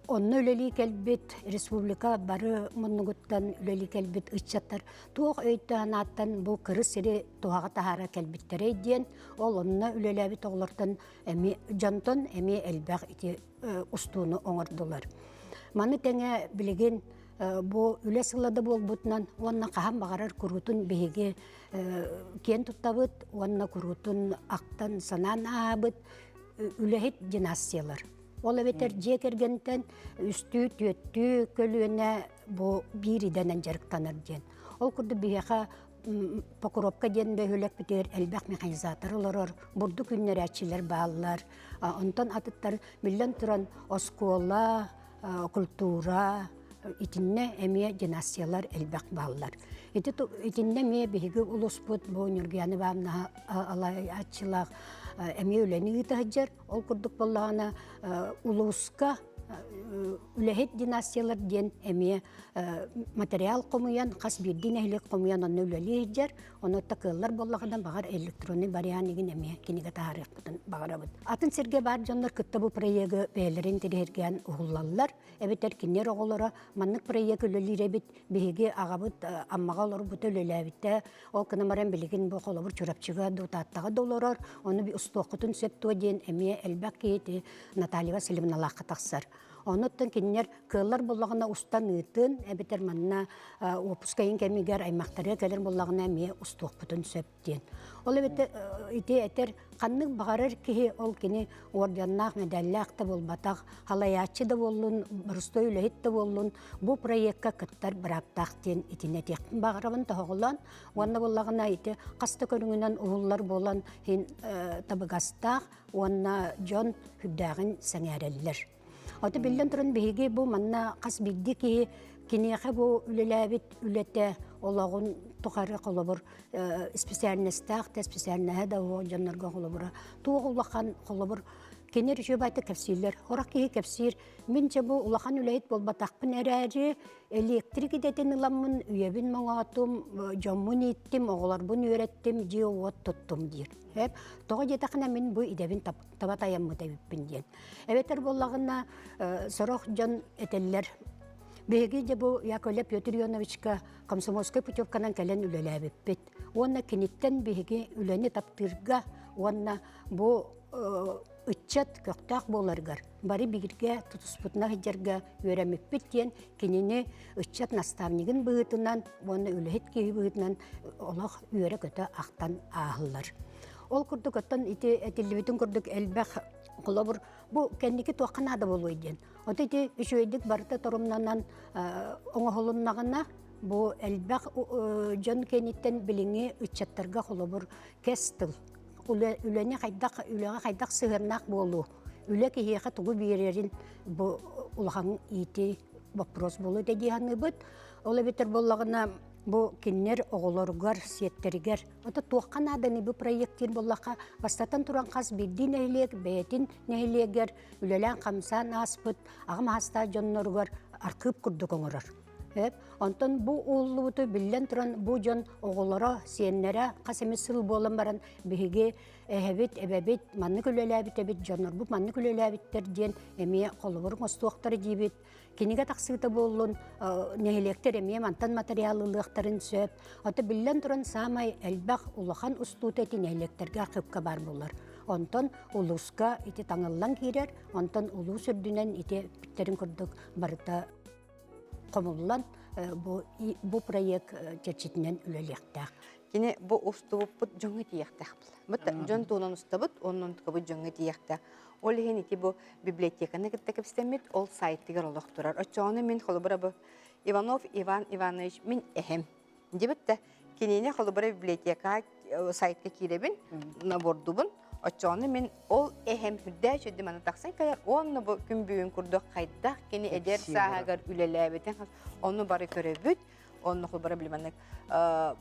Онно үлэлии кэлбит республика бары муннугуттан үлэлии кэлбит ыччаттар туох өйтөн-ааттан бу кырыс сири туһаҕа таһаара кэлбиттэрэй диэн ол онно үлэлээбит оҕолортон эмиэ дьонтон эмиэ элбэх ити устууну оҥордулар. Маны тэҥэ билигин бу үлэ сыла да буолбутунан уонна хаһан баҕарар куруутун биһиги киэн туттабыт уонна куруутун ахтан санаан ааһабыт үлэһит династиялар. Ол эбэтэр дьиэ кэргэнтэн үстүү, түөртүү көлүөнэ бу биир идэнэн дьарыктанар диэн. Ол курдук биһиэхэ Покровка диэн бөһүөлэкпитигэр элбэх механизатор олорор, бурдук үүннэрээччилэр бааллар. Онтон атыттар биллэн туран оскуола, культура итиннэ эмиэ династиялар элбэх бааллар. Ити итиннэ эмиэ биһиги улууспут бу Ньургуяна Ивановна алааччылаах эмиэ үлэни ыыта сылдьар. Ол курдук буоллаҕына улууска үлэһит династиялар диэн эмиэ материал хомуйан, хас биирдии нэһилиэк хомуйан онно үлэлии сылдьар. Ону кыаллар буоллаҕына баҕар электронный вариант игин эмиэ кинигэ таһаарыахпытын баҕарабыт. Атын сиргэ баар дьоннор кытта бу проегы бэйэлэрин интэриэһиргээн уһуллаллар. Эбэтэр кинилэр оҕолоро маннык проект үлэлиир эбит, биһиги аҕабыт Аммаҕа олорбута үлэлээбитэ, Ол гынан баран билигин бу холобур Чурапчыга да Тааттаҕа да олорор, ону устуоххутун сөп дуо диэн эмиэ элбэх киһи Наталья Васильевналаахха тахсар. Онуттан кинилэр кыаллар буоллаҕына устан ыытын, эбэтэр манна уоппускайын кэмигэр аймахтарыгар кэлэр буоллаҕына эмиэ устуохпутун сөп диэн. Ол эбэтэр ити этэр ханнык баҕарар киһи ол кини орденнаах, медаллаах да буолбатах, халайааччы да буоллун, боростуой үлэһит да буоллун, бу проекка кыттар бырааптаах диэн итини этиэхпин баҕарабын тоһоҕолоон уонна буоллаҕына ити хас да көрүҥүнэн уһуллар буолан иһин табыгастаах уонна дьон сүрдээҕин сэҥээрэллэр. Ото биллэн туран биһиги бу манна хас биирдии киһи киниэхэ бу үлэлээбит үлэтэ олоҕун тухары холобур специальностаах да специальноһа да дьоннорго холобура туох улахан холобур. Кинилэр үчүгэй кэпсииллэр. Сорох киһи кэпсиир, мин чэ бу улахан үлэһит буолбатахпын эрээри, электрик идэтин ыламмын, үйэбин моҥоотум, дьоммун ииттим, оҕолорбун үөрэттим, дьиэ-уот туттум диир. Тоҕо диэтэххинэ мин бу идэбин таба тайаммыт эбиппин диэн. Эбэтэр буоллаҕына, сорох дьон этэллэр, биһиги дьэ бу Яковлев Петр Ионовичка комсомольскай путевканан кэлэн үлэлээбиппит. Уонна киниттэн биһиги үлэни таптыырга уонна бу ыччат көхтөөх буоларыгар бары бииргэ тутуспутуна сылдьарга үөрэммиппит диэн кинини ыччат наставнигын быһыытынан уонна үлэһит киһи быһыытынан олох үөрэ-көтө ахтан ааһыллар. Ол курдук оттон ити этиллибитин курдук элбэх холобур бу кэнники туохха наада буолуой диэн. Ото ити үчүгэйдик барыта торумнанан оҥоһулуннаҕына бу элбэх дьон кэнниттэн билиҥҥи ыччаттарга холобур кэс тыл үлэни хайдах үлэҕэ хайдах сыһыаннаах буолуу үлэ киһиэхэ тугу биэрэрин бу улахан иити вопрос буолуо этэ дии саныыбыт. Ол эбэтэр буоллаҕына бу кинилэр оҕолоругар, сиэттэригэр ото туохха нааданы бу проект диир буоллахха бастатан туран хас биирдии нэһилиэк бэйэтин нэһилиэгэр үлэлээн-хамсаан ааспыт аҕам саастаах дьонноругар архыып курдук оҥорор. Онтон бу ууллубуту биллэн туран бу дьон оҕолоро, сиэннэрэ хас эмит сыл буолан баран биһиги эһэбит, эбэбит маннык үлэлээбит эбит, дьоннорбут маннык үлэлээбиттэр диэн эмиэ холобур оҥостуохтара диибит. Кинигэ тахсыыта буоллун, нэһилиэктэр эмиэ мантан материал ылыахтарын сөп. Ото биллэн туран саамай элбэх улахан устуута ити нэһилиэктэргэ архыыпка баар буолар. Онтон улууска ити таҥыллан киирэр, онтон улуус үрдүнэн ити эппиттэрин курдук барыта хомуллан бу, бу проект чэрчитинэн үлэлиэхтээх. Кини бу устубуппут дьоҥҥо тиийиэхтээх була. Дьон туһунан устабыт, оннун тукабыт дьоҥҥо тиийиэхтээх. Ол иһин ити бу библиотеканы кытта кэпсэтэммит, ол сайтыгар олох турар. Оччоҕуна мин холобура бу Иванов Иван Иванович мин эһэм дибит да кинини холобура библиотека сайтка киирэбин, набордубун. Оччоҕуна мин ол эһэм үрдээ үчүгэй маны тахсан кэлэр уонна бу күн бүгүн курдук хайдах кини эдэр сааһыгар үлэлээбитин ону бары көрөбүт. Онно холобура билиманнык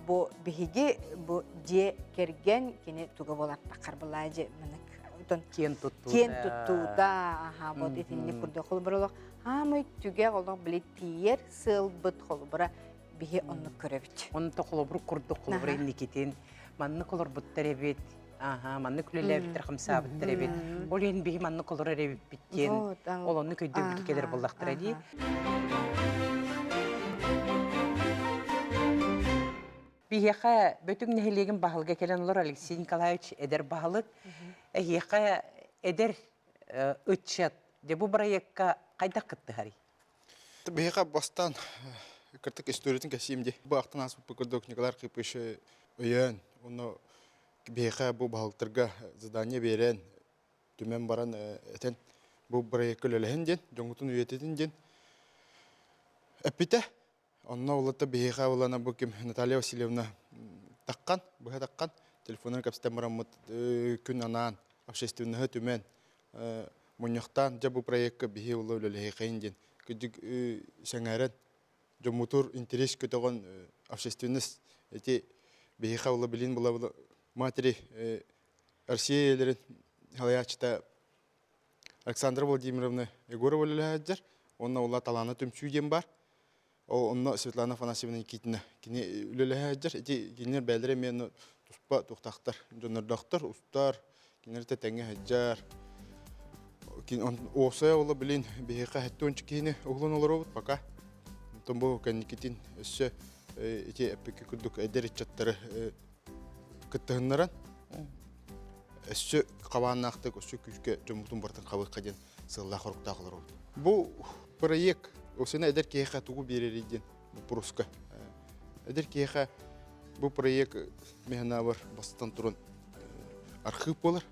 бу биһиги бу дьиэ кэргэн кини туга буолар таххар былаа дьэ манык киэн туттуута киэн туттуута аха вот итинник курдук холобура олох хаамай түгэх олох били тиийэр сыалбыт холобура биһи оннук көрөбүт. Онто холобур курдук холобура инникитин маннык олорбуттар эбит аха маннык үлэлээбиттэр хамсаабыттар эбит ол иһин биһи маннык олорор эбиппит диэн ол оннук өйдөбүл кэлэр буоллахтара дии. Биһиэхэ Бөтүҥ нэһилиэгин баһылыга кэлэн олор Алексей Николаевич эдэр баһылык. Эһиэхэ эдэр ыччат дьэ бу бырайыакка хайдах кыттыһарый? Биһиэхэ бастаан кыртык историятын кэсиим дии. Бу ахтан ааспыппыт курдук Николай Архипович өйөөн, онно биһиэхэ бу баһылыктарга задание биэрэн, түмэн баран этэн бу бырайыакка үлэлэһин диэн, дьоҥҥутун үйэтитин диэн эппитэ. Онно улата биһиэхэ улана бу ким Наталья Васильевна таххан, быһа таххан, телефонунан кэпсэтэн бараммыт күн анаан общественноһы түмэн мунньахтаан дьэ бу проекка биһи ула үлэлэһиэхэйин диэн кырдьык сэҥээрэн дьоммутур интерес көтөҕөн общественность эти биһиэхэ ула билин була матери Россия ийэлэрин салайааччыта Александра Владимировна Егорова үлэлэһээддэр уонна ула талаана түмсүү диэн бар. Ол онно Светлана Афанасьевна Никитина кини үлэлэһээддэр. Ити кинилэр бэйэлэрэ эмиэ туспа туохтаахтар, дьоннордоохтор, устар, кинилэр тэҥҥэ сылдьар. Уопсайа ола билин биһиэхэ 70 киһини уһулан олоробут пока. Онтон бу кэнникитин өссө ити эппикки курдук эдэр ыччаттары кыттыһыннаран өссө хабааннаахтык, өссө күүскэ дьоммутун барытын хабыахха диэн сыаллаах-соруктаах олоробут. Бу проект осена эдэр киһиэхэ тугу биэрэрий диэн боппуруоска. Эдэр киһиэхэ бу проект механабар бастатан туран архыып буолар,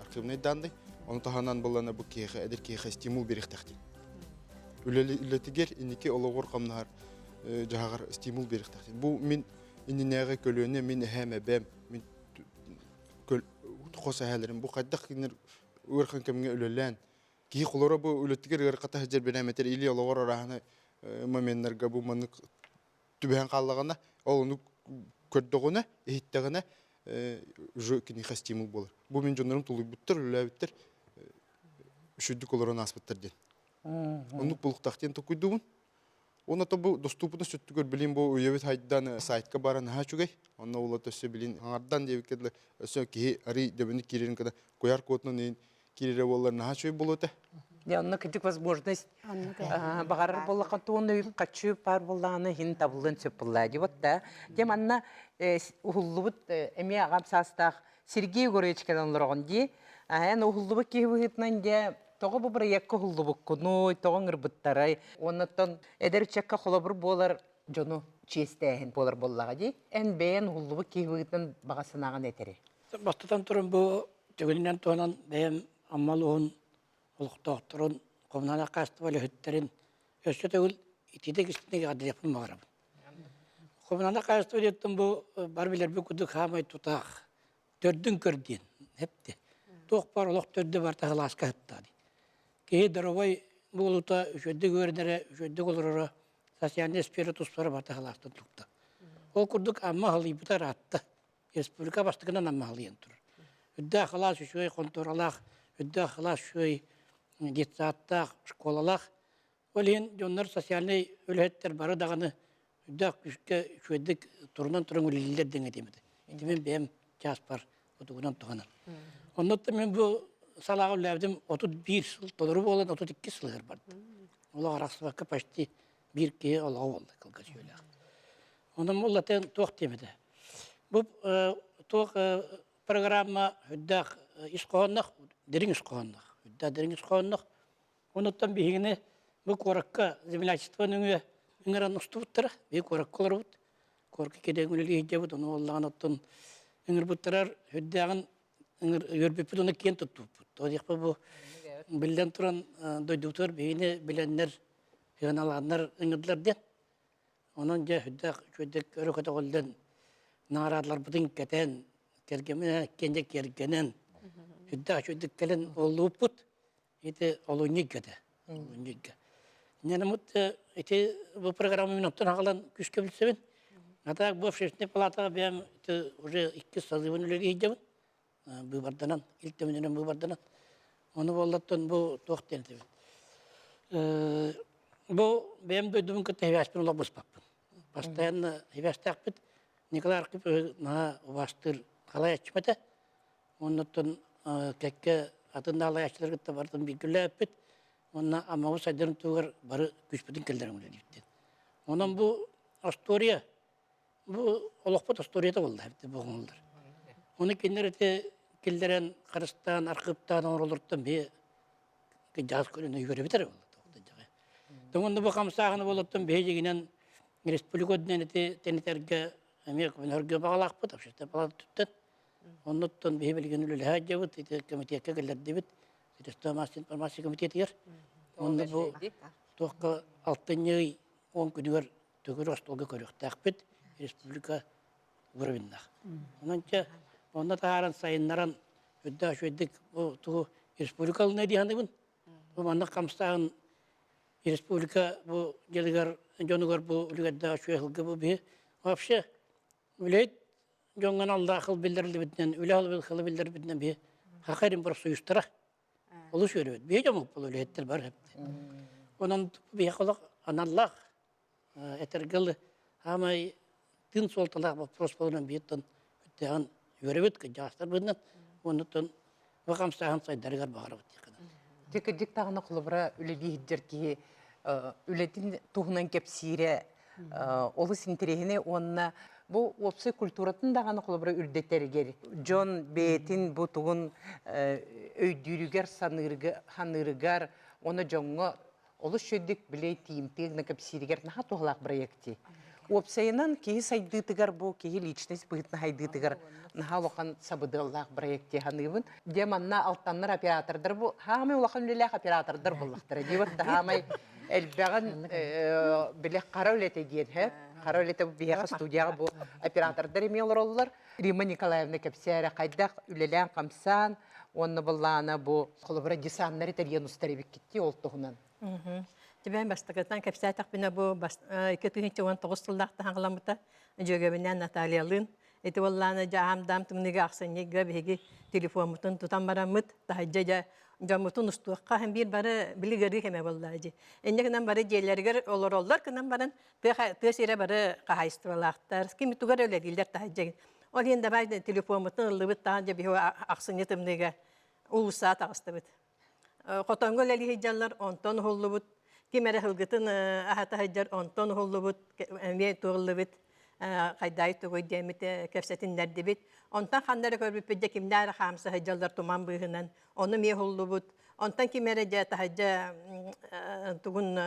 архивный данный. Ону таһынан буллана бу киһиэхэ эдэр киһиэхэ стимул биэриэхтээх диэн. Үлэтигэр инники олоҕор хамнаһар дьаһаҕар стимул биэриэхтээх диэн. Бу мин иннинээҕи көлүөнэ мин эһээм эбээм мин хос эһээлэрим бу хайдах кинилэр ыарахан кэмҥэ үлэлээн киһи холоро бу үлэтигэр ыарахата сылдьар бирэмэтэр или олоҕор арааһына моменнарга бу маннык түбэһэн хааллаҕына ол ону көрдөҕүнэ иһиттэҕинэ уже киниэхэ стимул буолар бу мин дьоннорум тулуйбуттар үлэлээбиттэр. үчүгдүк олорон ааспыттар диэн. Оннук булуктаах диэн токуйдубун. Уонна то бу доступута сүттүгэр билин бу үйэбит хайдан сайтка баран наһаа үчүгэй. Онно ула өссө билин хаҥардан диэбиккэ дылы өссө киһи арый дөбөнүк киирэрин кына куйаар куотунан киирэрэ буоллар наһаа үчүгэй буолуо этэ. Дьэ, онно кырдьык возможность баҕарар буоллахха туон үп хаччы паар буоллаҕына иһин табыллыан сөп буоллаа дии вот да. Дьэ манна уһуллубут эмиэ аҕам саастаах Сергей Егорович кэлэн олороҕун дии. Эн уһуллубут киһи быһыытынан дьэ тоҕо бу бырайыакка уһуллубуккунуй, тоҕо ыҥырбыттарай? Уоннаттан эдэр ыччакка холобур буолар дьону чиэстээһин буолар буоллаҕа дии. Эн бэйэн уһуллубут киһи быһыытынан баҕа санааҕын этэри. Бастатан туран бу түгэнинэн туһанан бэйэм Амма улууһун олохтоохторун, коммунальнай хаачыстыба үлэһиттэрин өссө төгүл итиитик истиҥник эҕэрдэлиэхпин баҕарабын. Коммунальнай хаачыстыба диэттэн бу бар билэрбит курдук хаамай тутаах төрдүн көр диэн эпти. Туох бар олох төрдө бар таһылааска сыттаа дии. Киһи доровой буолута, үчүгэйдик үөрэнэрэ, үчүгэйдик олороро, социальнай сфера туспара бар таһылаастан тутта. Ол курдук Амма халыйбыта ыраатта. Республика бастакынан Амма халыйан турар. Үрдээх халаас үчүгэй хонтуоралаах, үрдээх халаас үчүгэй детсадтаах, школалаах. Ол иһин дьоннор социальнай үлэһиттэр бары даҕаны үрдээх күүскэ үчүгэйдик турунан туран үлэлииллэр диэн этим этэ. Ити мин бэйэм чааспар отугунан туһанан. Оннуттан мин бу салааҕа үлэлээбитим 31 сыл толору буолан 32 сылыгар бардым. Олох арахсыбакка почти биир киһи олоҕо буолла кылгас үйэлээх. Онон буллатын туох диэм этэ. Бу туох программа үрдээх ис хоһоонноох, дириҥ ис хоһоонноох, үрдээх дириҥ ис хоһоонноох. Онуттан биһигини бу куоракка землячество нөҥүө ыҥыран устубуттара. Биһиги куоракка олоробут. Куоракка киирэн үлэлии сылдьабыт. Ону буоллаҕына оттон ыҥырбыттарар үрдээҕин үөрбүппүт уонна киэн туттубуппут. Тоҕо диэхпэ бу биллэн туран дойдубутугар биһигини билэннэр, сыаналааннар ыҥырдылар диэн. Онон дьэ сүрдээх үчүгэйдик өрө көтөҕүллэн, наҕараадаларбытын кэтэн, кэргэммин киэнньэ киэргэнэн, сүрдээх үчүгэйдик кэлэн оллубуппут. Ити олунньуйга этэ. Олунньуйга. Инньэ ити бу программа мин оттон аҕалан күүскэ билсэбин. А так бу общественный палатаҕа бэйэм ити уже иккис созывын үлэлии сылдьабын. Быыбарданан, ил түмэнинэн быыбарданан. Ону буоллаттан бу туох диэн этэбин. Бу бэйэм дойдубун кытта сибээспин олох быспаппын. Постоянно сибээстээхпит. Николай Архипович наһаа убаастыыр халайааччым этэ. Оннуттан кэккэ атын да алайааччылары кытта барытын бииргэ үлэлээппит. Уонна Аммабыт сайдарын туһугар бары күүспүтүн киллэрэн үлэлиибит. Онон бу остуоруйа, бу олохпут остуоруйата буолла эбит бу оҥоллор. Ону кинилэр ити киллэрэн, харыстаан, архыыптаан оҥоролоруттан биһи кыдьаас көлөнө үөрэбит эрэ буолла. Тоҥонно бу хамсааһыны буолуттан биһи дьигинэн республика үрдүнэн ити тэнитэргэ эмиэ көмөлөһөргө баҕалаахпыт, общественнай палата түттэн. Оннуттан биһи билигин үлэлэһэ сылдьабыт, ити комитекка киллэрдибит, Средства массовой информации комитетигэр. Онно бу туохха алтынньы ый 10 күнүгэр төгүр остуолга көрүөхтээхпит республика уровеннаах. Онон чэ, онно таһааран сайыннаран үрдээх үчүгэйдик бу тугу республика ылына дии саныыбын. Бу маннык хамсааһын республика бу дьылыгар дьонугар бу үлүгэрдээх үчүгэй сылга бу биһи вообще Үлэһит дьоҥҥо аналлаах хыл биллэриллибитинэн, үлэ хылы биллэрбитинэн биһи Саха эрин профсоюзтара олус үөрөбүт. Биһи дьоммут буолар үлэһиттэр бары эпти. Онон биһиэхэ олох аналлаах этэргэ дылы хаамай тыын суолталаах вопрос буолан биһиттэн үттээҕин үөрэбит кырдьаҕастар быһыытынан уоннуттан бу хамсааһын сайдарыгар баҕарабыт диэххэ Дьэ кырдьык даҕаны холобура үлэлии сылдьар киһи үлэтин туһунан кэпсиирэ олус интэриэһинэй уонна бу уопсай культуратын даҕаны холобура үрдэтэригэр дьон бэйэтин бу тугун өйдүүрүгэр саныырыгар уонна дьоҥҥо олус үчүгэйдик билэй тиийимтиэ гына кэпсииригэр наһаа туһалаах проект дии. Уопсайынан киһи сайдыытыгар бу киһи личность быһыытынан сайдыытыгар наһаа улахан сабыдыаллаах проект дии саныыбын. Дьэ манна алтаннар оператордар бу хаамай улахан үлэлээх оператордар буоллахтара дии вот хаамай элбэҕин били хара үлэтэ диэн һэ хара үлэтэ биһиэхэ студияҕа бу оператордар эмиэ олороллор. Римма Николаевна кэпсээрэ хайдах үлэлээн-хамсаан уонна былаана бу холобура десаннары тэрийэн устар эбиккит ол туһунан. Түбээн бастакытынан кэпсээтэхпинэ бу 2019 сыллаахта хаҥаламмыта дьүөгэбинээн Натальялыын ити буоллаана дьэ аам-даам тымныыга ахсынньыга биһиги телефоммутун тутан бараммыт таһырдьа дьэ. Дьоммутун устуохха һэн биир бары били ыарыы кэмэ буолла дии. Инньэ гынан бары дьиэлэригэр олороллор гынан баран тыа тыа сирэ бары хаһаайыстыбалаахтар, ким тугар үлэлииллэр таһырдьа. Ол иһин давай телефоммутун ыллыбыт таһан дьэ биһи ахсынньы тымныыга уулуссаҕа таҕыстыбыт. Хотоҥҥо үлэлии сылдьаллар, онтон уһуллубут, ким эрэ сылгытын аһата сылдьар, онтон уһуллубут, эмиэ туоллубут, хайдаай тугуй диэммит кэпсэтиннэрдибит. Онтон ханна эрэ көрбүппүт дьэ кимнээх эрэ хаамса сылдьаллар туман быыһынан, ону эмиэ уһуллубут. Онтон ким эрэ дьэ таһырдьа тугун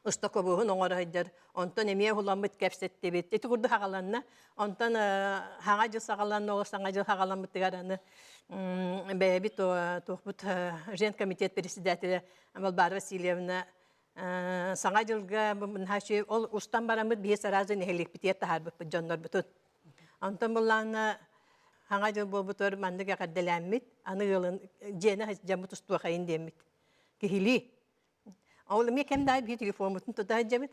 ыстакобуһун оҥоро сылдьар. Онтон эмиэ уһуламмыт кэпсэттибит. Ити курдук хаҕаланна. Онтон хаҥа дьыл саҕаланна, ол саҥа дьыл хаҕаламмытыгар аны бэйэбит туохпут женкомитет председателэ Балбара Васильевна саҥа дьылга ол устан бараммыт биһи сразу нэһилиэкпитигэр таһаарбыппыт дьоннорбутун. Онтон буллаана хаҥа дьыл буолбутугар маннык эҕэрдэлээммит, аны ыалын дьиэни дьаммыт устуохайын диэммит. Киһилии Ол эмиэ кэм да биир телефоммутун тута сылдьабыт.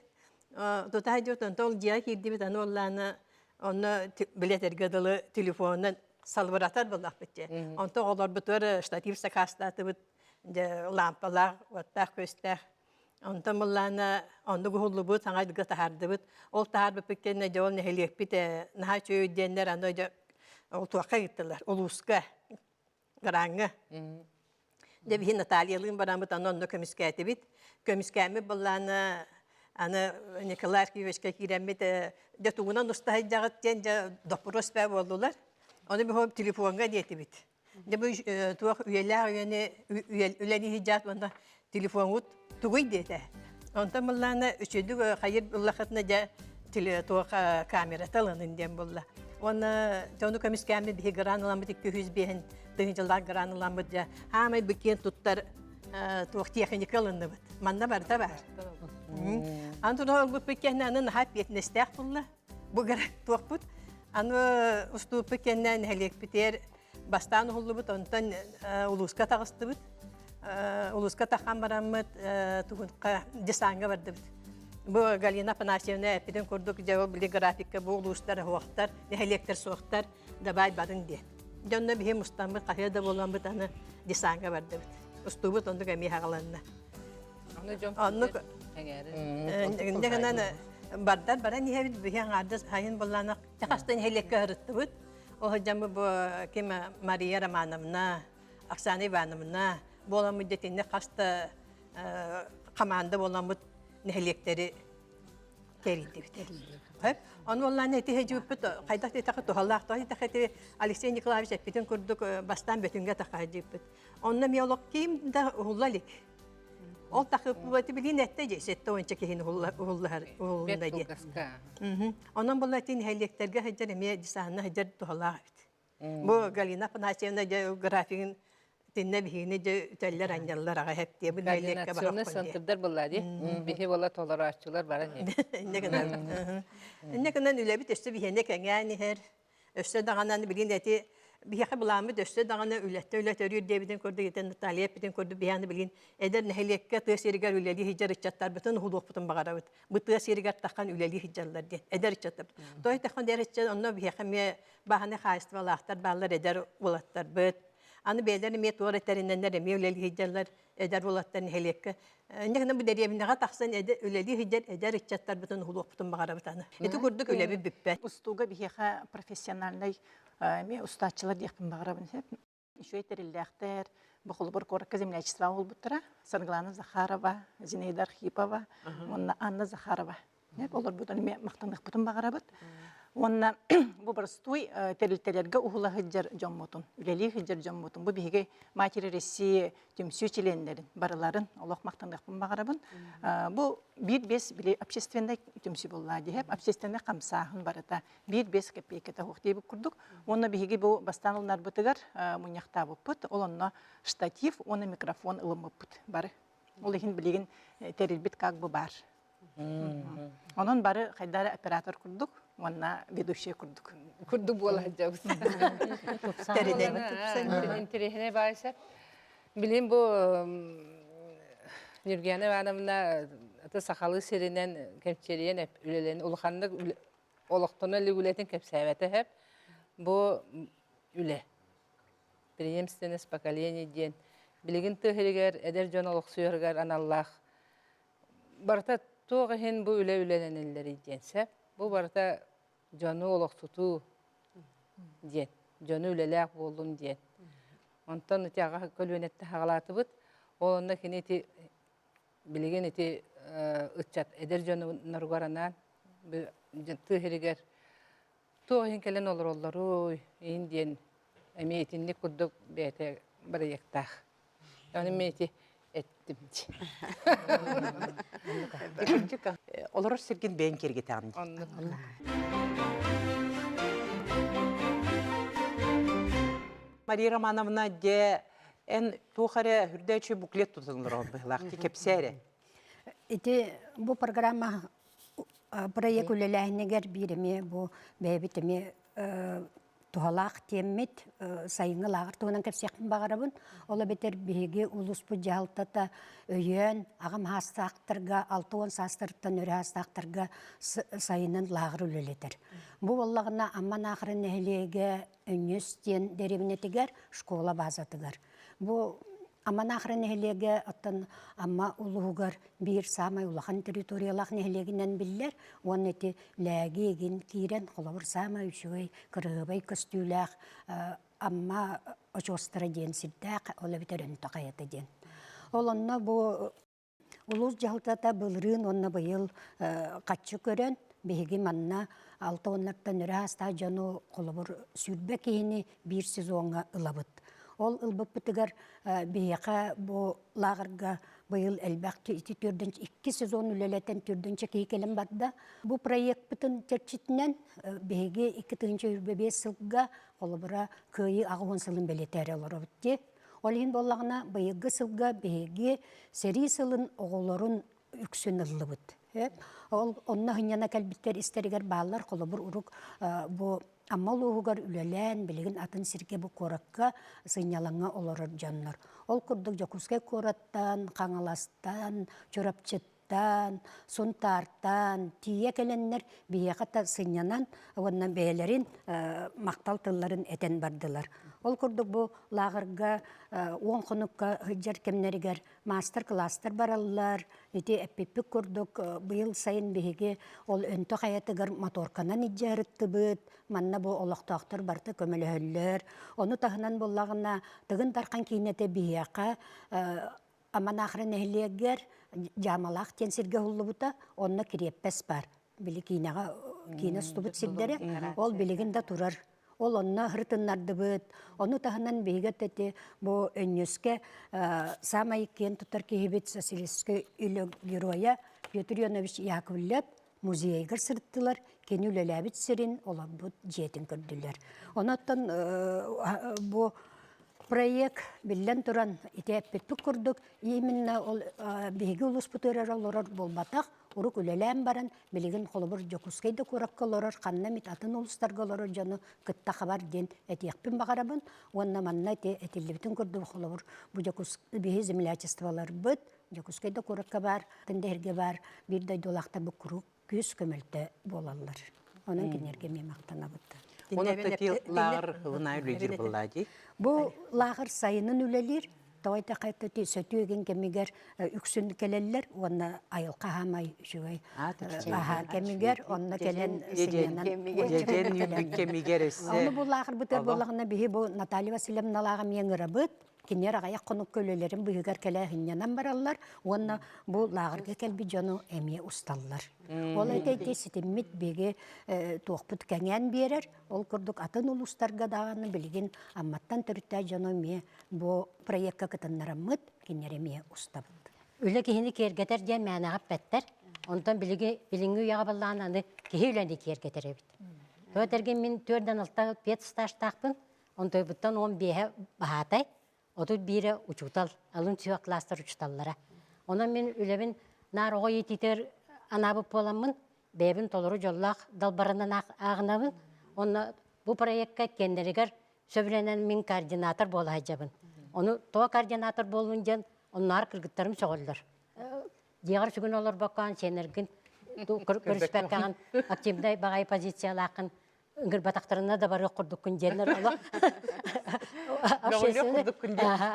Тута сылдьыбыт, онтон ол дьиэҕэ киирдибит, аны уоллаана онно билэтэргэ дылы телефонунан салбыратар буоллахпыт дьэ. Онтон оҕолорбутугар штатив сакаастаатыбыт, дьэ лампалаах, уоттаах-күөстээх. Онтон буллаана оннук уһуллубут, саҥа дьылга таһаардыбыт. Ол таһаарбыппыт кэннэ дьэ ол нэһилиэкпит наһаа үчүгэй диэннэр аны дьэ ол туохха ыыттылар, улууска Граҥҥа. Дьэ биһи Натальялыын бараммыт аны онно көмүскээтибит. Көмүскээммит былаана аны Николай Архивичка киирэммит дьэ тугунан устаһыйдьаҕыт диэн дьэ доппуруос бээ буоллулар. Ону биһи телефоҥҥа диэтибит. Дьэ бу туох үйэлээх үйэни үлэни иһдьаат уонна телефоҥҥут тугуй диэтэ. Онтон былаана үчүгүйдүк хайыр ыллахытына дьэ туох камерата ылынын диэн буолла. Уонна дьону көмүскээммит биһи гран ыламмыт 205 тыһыынчалаах гран ыламмыт дьэ хаамай быкиэн туттар туох техника ылынныбыт. Манна барыта бар. Аны тура ылбыппыт кэннэ аны наһаа эппиэтинэстээх булла. Бу туохпут. Аны устууппут кэннэ нэһилиэкпитигэр бастаан уһуллубут, онтон улууска таҕыстыбыт. Улууска тахан бараммыт тугунха десанга бардыбыт. Бу Галина Афанасьевна эппитин курдук, дьэ ол били графикка бу улуустар суохтар, нэһилиэктэр суохтар, давай барын диэн. Дьонно биһи мустаммыт, хаһыа да буоламмыт аны десанга бардыбыт. Устуубут оннук эмиэ хаҕаланна. Оннук инде гынан бардар баран иһэбит, биһи аҥаардас хайын буллаанах хаста нэһилиэккэ ырыттыбыт. Ол сылдьаммыт бу ким Мария Романовна, Оксана Ивановна буоламмыт дьэтиннэ хас да хамаанда буоламмыт нэһилиэктэри тэрийдибит. Ону буоллаан эти сылдьыбыппыт хайдах диэтэххэ туһалаах тоҕо диэтэххэ ити Алексей Николаевич эппитин курдук бастаан Бөтүҥҥэ тахха сылдьыбыппыт. Онно эмиэ олох ким да уһулла илик. Ол тахыппыты билин этте же сетте онча киһини уһуллаһар уһуллунна диэн. Онон була ити нэһилиэктэргэ сылдьар эмиэ десанна сылдьар туһалаах эбит. Бу Галина Афанасьевна дьэ графигын тиннэ биһигини дьэ үтэллэр анньаллар аҕа хэптиэ бу нэһилиэккэ Координационный центрдар буолла дии. Биһи буола толорооччулар баран Инне гынан. Инне гынан үлэбит өссө биһиэнэ кэҥээн иһэр. Өссө даҕаны билигин эти биһиэхэ былааммыт өссө даҕаны үлэттэ үлэ төрүүр диэбитин курдук ити Наталья эппитин курдук биһиэхэ билигин эдэр нэһилиэккэ тыа сиригэр үлэлии сылдьар ыччаттарбытын уһулуохпутун баҕарабыт. Бу тыа сиригэр таххан үлэлии сылдьаллар диэн эдэр ыччаттар. Той таххан эдэр ыччат онно биһиэхэ эмиэ бааһынай хаһаайыстыбалаахтар бааллар эдэр уолаттарбыт. Аны бэйэлэр эмиэ туора тэринэннэр эмиэ үлэлии сылдьаллар эдэр уолаттар нэһилиэккэ. Инньэ гынан бу дэриэбинэҕэ тахсан үлэлии сылдьар эдэр ыччаттарбытын уһулуохпутун баҕарабыт аны. Ити курдук үлэбит бүппэт. Устууга биһиэхэ профессиональнай эмиэ устааччылар диэхпин баҕарабын. Үчүгэй тэриллээхтэр, бу холобур куоракка землячество буолбуттара. Саргылана Захарова, Зинаида Архипова уонна Анна Захарова. Олорбутун эмиэ махтаныахпытын баҕарабыт. Уонна бу боростуой тэрилтэлэргэ уһула сылдьар дьоммутун, үлэлии сылдьар дьоммутун, бу биһиги Матери России түмсүү чилиэннэрин барыларын олох махтаныахпын баҕарабын. Бу биир-биэс били общественнай түмсүү буолла диэһэп, общественнай хамсааһын барыта биир-биэс кэппиэйкэтэ суох диэбит курдук. Уонна биһиги бу бастаан ылынарбытыгар мунньахтаабыппыт, ол онно штатив уонна микрофон ылыммыппыт бары. Ол иһин билигин тэрилбит как бы баар. Онон бары хайдары оператор курдук уонна ведущий курдук. Курдук буола сылдьабыт. Интэриэһинэй баайса. Билин бу Нюргена Ивановна аты сахалыы сиринэн кэмчиэрийэн үлэлэн улаханнык олохтоно илик үлэтин кэпсээбэтэ хэп. Бу үлэ. Преемственность поколений диэн. Билигин тыа сиригэр эдэр дьон олохсуйарыгар аналлаах барыта туох иһин бу үлэ үлэлэнэллэрий диэн сөп. Бу барыта дьону олохсутуу диэн, дьону үлэлээх буоллун диэн. Онтон ити аҕа көлүөнэттэн саҕалаатыбыт. Ол онно кини ити билигин ити ыччат эдэр дьонноругар анаан тыа сиригэр туох иһин кэлэн олороллоруй иһин диэн эмиэ итинник курдук бэйэтэ бырайыактаах. Ону мен ити эттим дии. Олорор сиргин бэйэҥ киэргэтэҕин дии. Мария Романовна, дьэ, эн туох эрэ үрдээччи буклет тутан олороҕун быһыылаах дии, кэпсээ эрэ. Ити бу программа проект үлэлээһинигэр биир эмиэ бу бэйэбит эмиэ туһалаах тиэммит сайыҥҥы лааҕыр туһунан кэпсиэхпин баҕарабын. Ол эбэтэр биһиги улууспут дьаһалтата өйөөн аҕам саастаахтарга 60 саастарыттан өрө саастаахтарга сайынын лааҕыр үлэлэтэр. Бу буоллаҕына Амма Наахара нэһилиэгэ Өнньүс диэн дэриэбинэтигэр школа базатыгар. Бу Амма Наахара нэһилиэгэ оттон Амма улууһугар биир саамай улахан территориялаах нэһилиэгинэн биллэр уонна ити Лээги игин киирэн холобур саамай үчүгэй кырыһыабай көстүүлээх Амма очуостара диэн сирдээх ол эбэтэр Өнтө хайата диэн. Ол онно бу Улуус дьаһалтата былырыын уонна быйыл хаччы көрөн, биһиги манна алта уоннартан өрө аастаах дьону холобур 20 киһини биир сезоҥҥа ылабыт. Ол ылбыппытыгар биһиэхэ бу лааҕырга быйыл элбэх ити төрдүнчэ икки сезон үлэлэтэн төрдүнчэ киһи кэлэн барда. Бу проекпытын чэрчитинэн биһиги 2025 сылга холобура Кыайыы 80 сылын бэлиэтээри олоробут дии. Ол иһин буоллаҕына, быйылгы сылга биһиги сэрии сылын оҕолорун үксүн ыллыбыт. Ол онно сынньана кэлбиттэр истэригэр бааллар, холобур, урук бу Амма улууһугар үлэлээн, билигин атын сиргэ бу куоракка сынньалаҥҥа олорор дьоннор. Ол курдук Дьокуускай куораттан, Хаҥаластан, Чурапчыттан, Таан, Сунтаартаан тиийэ кэлэннэр биһиэхэ да сынньанан уонна бэйэлэрин махтал тылларын этэн бардылар. Ол курдук бу лааҕырга уон хонукка сылдьар кэмнэригэр маастар-кылаастар бараллар. Ити эппиппит курдук быйыл сайын биһиги ол Өнтө хайатыгар моторканан илдьэ сырыттыбыт. Манна бу олохтоохтор барыта көмөлөһөллөр. Ону таһынан буоллаҕына Тыгын Дархан киинэтэ биһиэхэ Аманаахара нэһилиэгэр Дьаамалаах диэн сиргэ уһуллубута, онно кириэппэс баар. Били киинэҕэ киинэ устубут сирдэрэ, ол билигин да турар. Ол онно ырытыннардыбыт. Ону таһынан биһиги ити бу Өнньүскэ саамай киэн тутар киһибит социалистическай үлэ геройа Петр Ионович Яковлев музейыгар сырыттылар, кини үлэлээбит сирин, олорбут дьиэтин көрдүлэр. Онон бу проект биллэн туран ити эппиппит курдук именно ол биһиги улууспутугар эрэ олорор буолбатах, урук үлэлээн баран билигин холобур Дьокуускай да куоракка олорор, ханна эмит атын улуустарга олорор дьону кытта хабар диэн этиэхпин баҕарабын. Уонна манна ити этиллибитин курдук холобур бу Дьокуус биһи землячестволарбыт Дьокуускай да куоракка баар, атын баар биир дойдулаахтар бу куруук күүс көмөлтө буолаллар. Онон кинилэргэ эмиэ махтанабыт. Онон лааҕыр ылынаа үлэлиир буоллаа дии. Бу лааҕыр сайынын үлэлиир, тоҕо этэ сөтүөгүн кэмигэр үксүн кэлэллэр уонна айылҕа хаамай үчүгэй аһаа кэмигэр онно кэлэн сынньанан кэмигэр өссө Ону бу лааҕырбытыгар буоллаҕына биһи бу Наталья Васильевналааҕа эмиэ ыҥырабыт Кинилэр аҕыйах хонукка үлэлэрин быыһыгар кэлэ сынньанан бараллар уонна бу лааҕырга кэлбит дьону эмиэ усталлар. Ол эти ситиммит биһиги туохпут кэҥээн биэрэр. Ол курдук атын улуустарга даҕаны билигин Амматтан төрүттээх дьону эмиэ бу проекка кытыннараммыт, кинилэри эмиэ устабыт. Үлэ киһини киэргэтэр диэн мээнэҕэ эппэттэр. Онтон билиги билиҥҥи үйэҕэ баллаан аны киһи үлэни киэргэтэр эбит. Тоҕо этэргин мин түөрдэн алта пет стажтаахпын. Онтойбуттан уон биэһэ баһаатай, 31-э учуутал, алын сүһүөх кылаастар учууталлара. Онон мин үлэбин наар оҕо иитиитигэр анаабыт буоламмын, бэйэбин толору дьоллоох далбарынан ааҕынабын. Онно бу проекка киэннэригэр сөбүлэнэн мин координатор буола сылдьабын. Ону тоҕо координатор буоллун диэн оннооҕор кыргыттарым сөҕөллөр. Дьиэҕэр сүгүн олорбоккоон сиэннэргин көрүспэккэҕин активнай баҕайы позициялааххын ыҥырбатахтарына да барыах курдуккун диэннэр олох.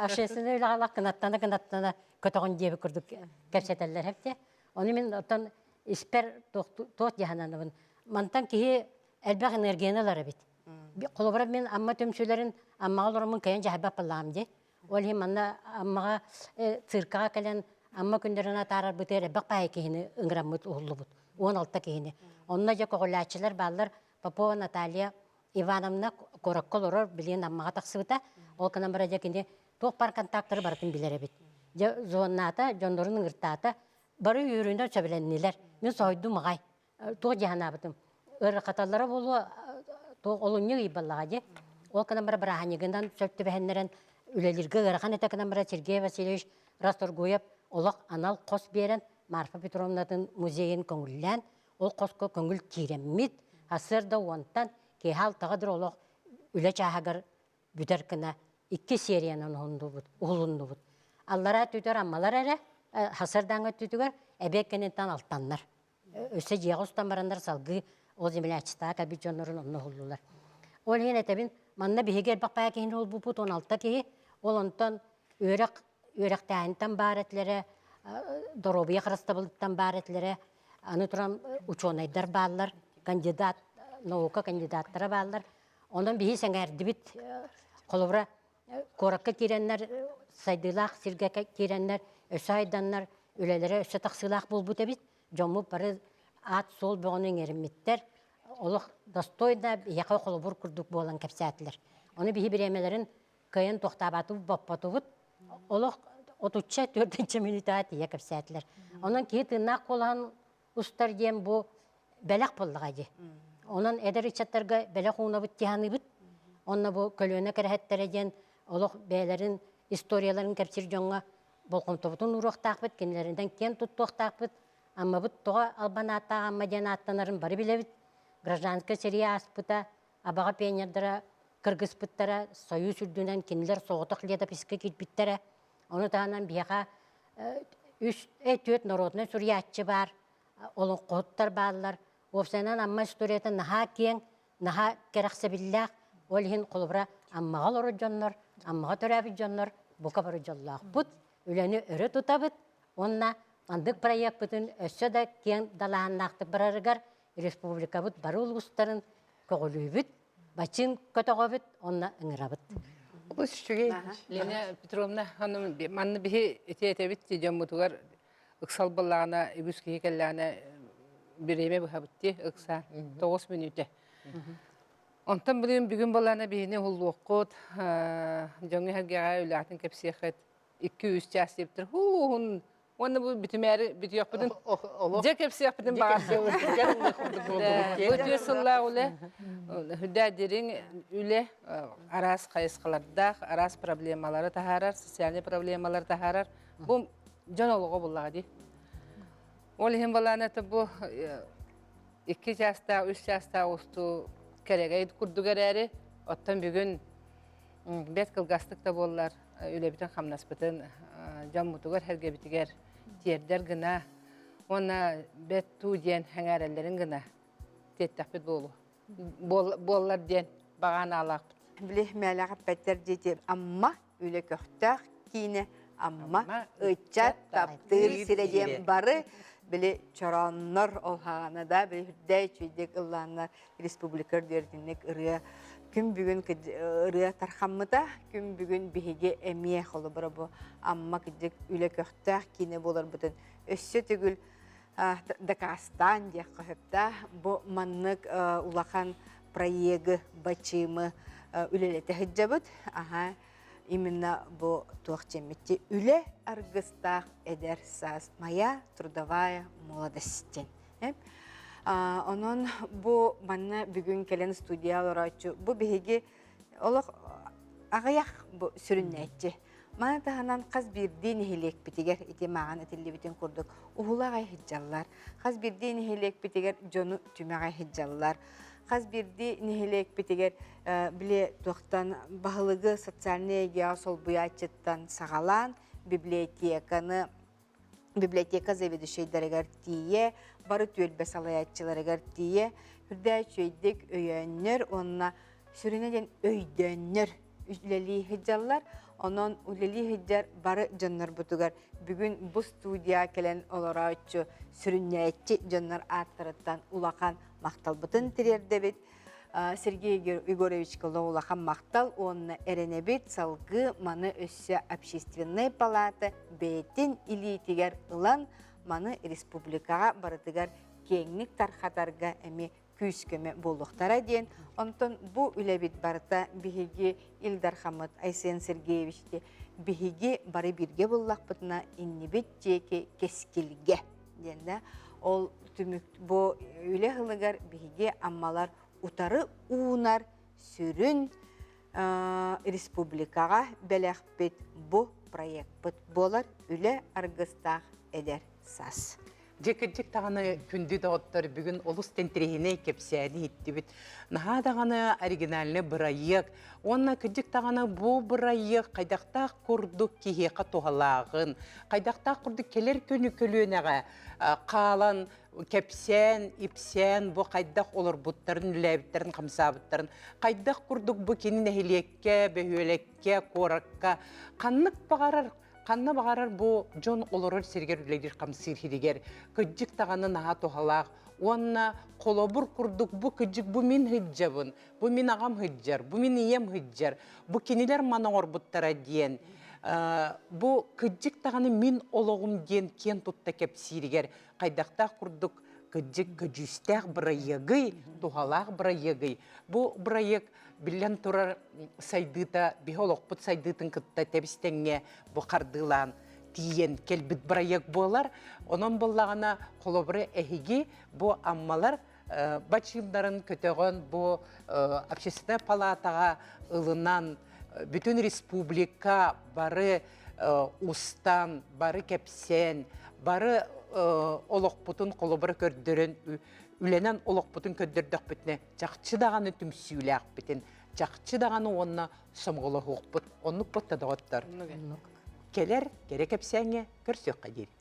Общественный үлэҕэ кынаттана кынаттана көтөҕүн диэбит курдук кэпсэтэллэр эбит. Ону мин оттон испэр туох дьаһананабын. Мантан киһи элбэх энергияны ылар эбит. Холобура мин Амма түмсүүлэрин Аммаҕа олороммун кыайан дьаһайбат буоллаҕым дии. Ол иһин манна Аммаҕа циркаҕа кэлэн Амма күннэрин атаарарбытыгар элбэх баайы киһини ыҥыраммыт уһуллубут. 16 киһини. Онно дьэ көҕүлээччилэр бааллар Попова Наталья Ивановна куоракка олорор, билигин Аммаҕа тахсыбыта. Ол гынан баран дьэ кини туох баар контактары барытын билэр эбит. Дьэ звоннаата, дьоннорун ыҥыртаата. Бары үөрүүнэн сөбүлэннилэр. Мин соһуйдум аҕай. Туох дии санаабытым. Ыарырҕаталлара буолуо, туох олунньу ыйбаллаҕа дии. Ол гынан баран бырааһынньыгынан сөп түбэһиннэрэн үлэлииргэ ыарахан этэ гынан баран Сергей Васильевич Расторгуев олох анал хос биэрэн Марфа Петровнатын музейын көҥүллээн Ол хоско көҥүл киирэммит, сарсыарда уонтан киэһэ алтаҕа дылы олох үлэ чааһыгар бүтэр гына икки сериянан уһуннубут, уһулуннубут. Аллараа өттүтүгэр аммалар эрэ, сарсыардааҥҥы өттүтүгэр эбиэт кэнниттэн алтаннар. Өссө дьиэҕэ устан бараннар салгыы ол землячествоҕа кэлбит дьоннорун онно уһуллулар. Ол иһин этэбин, манна биһиги элбэх баайа киһини уһулбуппут 16 киһи, ол онтон үөрэх үөрэхтээһинтэн баар этилэрэ, доруобуйа харыстабылыттан баар этилэрэ, аны туран учуонайдар бааллар, кандидат, наука кандидаттара бааллар. Онон биһи сэҥээрдибит, холобура, куоракка киирэннэр, сайдыылаах сиргэ киирэннэр, өссө айданнар, үлэлэрэ өссө тахсыылаах буолбут эбит. Дьоммут бары аат-суол бөҕөнү иҥэриммиттэр, олох достойно биһиэхэ холобур курдук буолан кэпсээтилэр. Ону биһи бириэмэлэрин кыайан туохтаабатыбыт, боппотубут. Олох отучча төрдүнчэ мүнүүтэҕэ тиийэ кэпсээтилэр. Онон киһи тыыннаах куолаһын устар диэн бу бэлэх буоллаҕа дии. Онон эдэр ыччаттарга бэлэх уунабыт дии саныыбыт. Онно бу көлүөнэ кэрэһэттэрэ диэн олох бэйэлэрин историяларын кэпсиир дьоҥҥо болҕомтобутун ууруохтаахпыт, кинилэринэн киэн туттуохтаахпыт. Аммабыт тоҕо албан ааттаах Амма диэн ааттанарын бары билэбит. Гражданскай сэрии ааспыта, Абаҕа пионердара кыргыспыттара, Союз үрдүнэн кинилэр соҕотох летописка киирбиттэрэ. Ону таһынан биһиэхэ үс, түөрт народнай суруйааччы баар, олоҥхоһуттар бааллар. Уопсайынан Амма историята наһаа киэҥ, наһаа кэрэхсэбиллээх. Ол иһин холобура Аммаҕа олорор дьоннор, Аммаҕа төрөөбүт дьоннор бука бары дьоллоохпут, үлэни өрө тутабыт уонна маннык проекпытын өссө да киэҥ далааһыннаахтык барарыгар республикабыт бары улуустарын көҕүлүүбүт, бачыым көтөҕөбүт уонна ыҥырабыт. Олус үчүгэй. Лена Петровна, манна биһи ити этэбит дьоммутугар ыксал буоллаҕына үгүс киһи кэллэҕинэ бириэмэ быһабыт дии ыксаан 9 мүнүүтэ. Онтон билигин бүгүн буоллаҕына биһини уһуллуоххут, дьоҥҥо сэргэҕэ үлэҕитин кэпсиэххит 2-3 чаас диэбиттэр. Һуу, Уонна бу бүтүмээри бүтүөхпүтүн дьэ кэпсиэхпитин баҕардыбыт. Бу үтүө сыллаах үлэ, үрдээ дириҥ үлэ араас хайысхалардаах, араас проблемалары таһаарар, социальный проблемалары таһаарар. Бу дьон олоҕо буллаҕа дии. Ол иһин балаана бу икки чаастаах, үс чаастаах устуу кэрэгэй курдук эрээри, оттон бүгүн бэрт кылгастык да буоллар үлэбитин-хамнаспытын дьоммутугар-сэргэбитигэр тиэрдэр гына уонна бэрт туу диэн сэҥээрэллэрин гына тиэттэхпит буолуо буоллар диэн баҕа анаалаахпыт. Били мээлээх эппэттэр диэти Амма үлэ көхтөөх киинэ Амма ыччат таптыыр сирэ диэн бары били чорооннор ол хаҕана да били үрдэй үчүйдик ыллааннар республика үрдүнүк ырыа күн бүгүн ырыа тархаммыта күн бүгүн биһиги эмиэ холобура бу Амма кырдьык үлэ көхтөөх киинэ буоларбытын өссө төгүл дакаастаан диэххэ сөптөөх бу маннык улахан проегы бачыымы үлэлэтэ сылдьабыт аха именно бу туох дьэммитти үлэ аргыстаах эдэр саас моя трудовая молодость диэн Онон бу манна бүгүн кэлэн студия олорооччу бу биһиги олох аҕыйах бу сүрүннээччи. Маны таһынан хас биирдии нэһилиэкпитигэр ити мааҕын этиллибитин курдук уһулаҕай сылдьаллар. Хас биирдии нэһилиэкпитигэр дьону түмэҕэй сылдьаллар. Хас биирдии нэһилиэкпитигэр били туохтан баһылыгы социальнай эйгэҕэ солбуйааччыттан саҕалаан библиотеканы библиотека заведующайдарыгар тиийэ, бары түөлбэ салайааччыларыгар тиийэ, үрдээ үчүгэйдик өйөөннөр уонна сүрүнэ диэн өйдөөннөр. үлэлии сылдьаллар. Онон үлэлии сылдьар бары дьоннорбутугар бүгүн бу студия кэлэн олорооччу, сүрүннээччи дьоннор ааттарыттан улахан махталбытын тириэрдэбит. Сергей Егоровичка улахан махтал уонна эрэнэбит салгыы маны өссө общественнай палата бэйэтин илиитигэр ылан маны республикаҕа барытыгар киэҥник тархатарга эмиэ күүс-көмө буолуохтара диэн. Онтон бу үлэбит барыта биһиги Ил Дархаммыт Айсен Сергеевичти биһиги бары бииргэ буллахпытына иннибит диэки кэскилгэ диэн да ол түмүк бу үлэ сылыгар биһиги аммалар утары уунар сүрүн республикаҕа бэлэхпит бу проекпыт буолар үлэ аргыстаах эдэр саас. Дьэ кырдьык даҕаны күндү доҕоттор бүгүн олус тэнтириһинэй кэпсээни иһиттибит. Наһаа даҕаны оригинальный бырайыак. Уонна кырдьык даҕаны бу бырайыак хайдахтаах курдук киһиэхэ туһалааҕын, хайдахтаах курдук кэлэр күнү көлүөнэҕэ хаалан кэпсээн, ипсээн бу хайдах олорбуттарын, үлээбиттэрин, хамсаабыттарын, хайдах курдук бу кини нэһилиэккэ, бөһүөлэккэ, куоракка ханнык баҕарар Ханна баҕарар бу дьон олорор сиригэр үлэлиир хамсыыр сиригэр кыдьык даҕаны наһаа туһалаах уонна холобур курдук бу кыдьык бу мин сылдьабын, бу мин аҕам сылдьар, бу мин ийэм сылдьар, бу кинилэр маны оҥорбуттара диэн бу кыдьык даҕаны мин олоҕум диэн киэн тутта кэпсииригэр хайдахтаах курдук кыдьык көдьүүстээх бырайыагый, туһалаах бырайыагый. Бу бырайыак биллэн турар сайдыыта биһи олохпут сайдыытын кытта тэбис-тэҥҥэ бу хардыылаан тиийэн кэлбит бырайыак буолар. Онон буоллаҕына, холобура, эһиги бу Аммалар бачыымнарын көтөҕөн бу общественнай палатаҕа ылынан бүтүн республика бары устан, бары кэпсээн, бары олохпутун холобура көрдөрөн, үлэнэн олохпутун көрдөрдөхпүтүнэ чахчы даҕаны түмсүүлээхпитин, чахчы даҕаны уонна сомоҕолоһуохпут. Оннук буолта доҕоттор. Кэлэр кэрэ кэпсээҥҥэ көрсүөххэ диэри.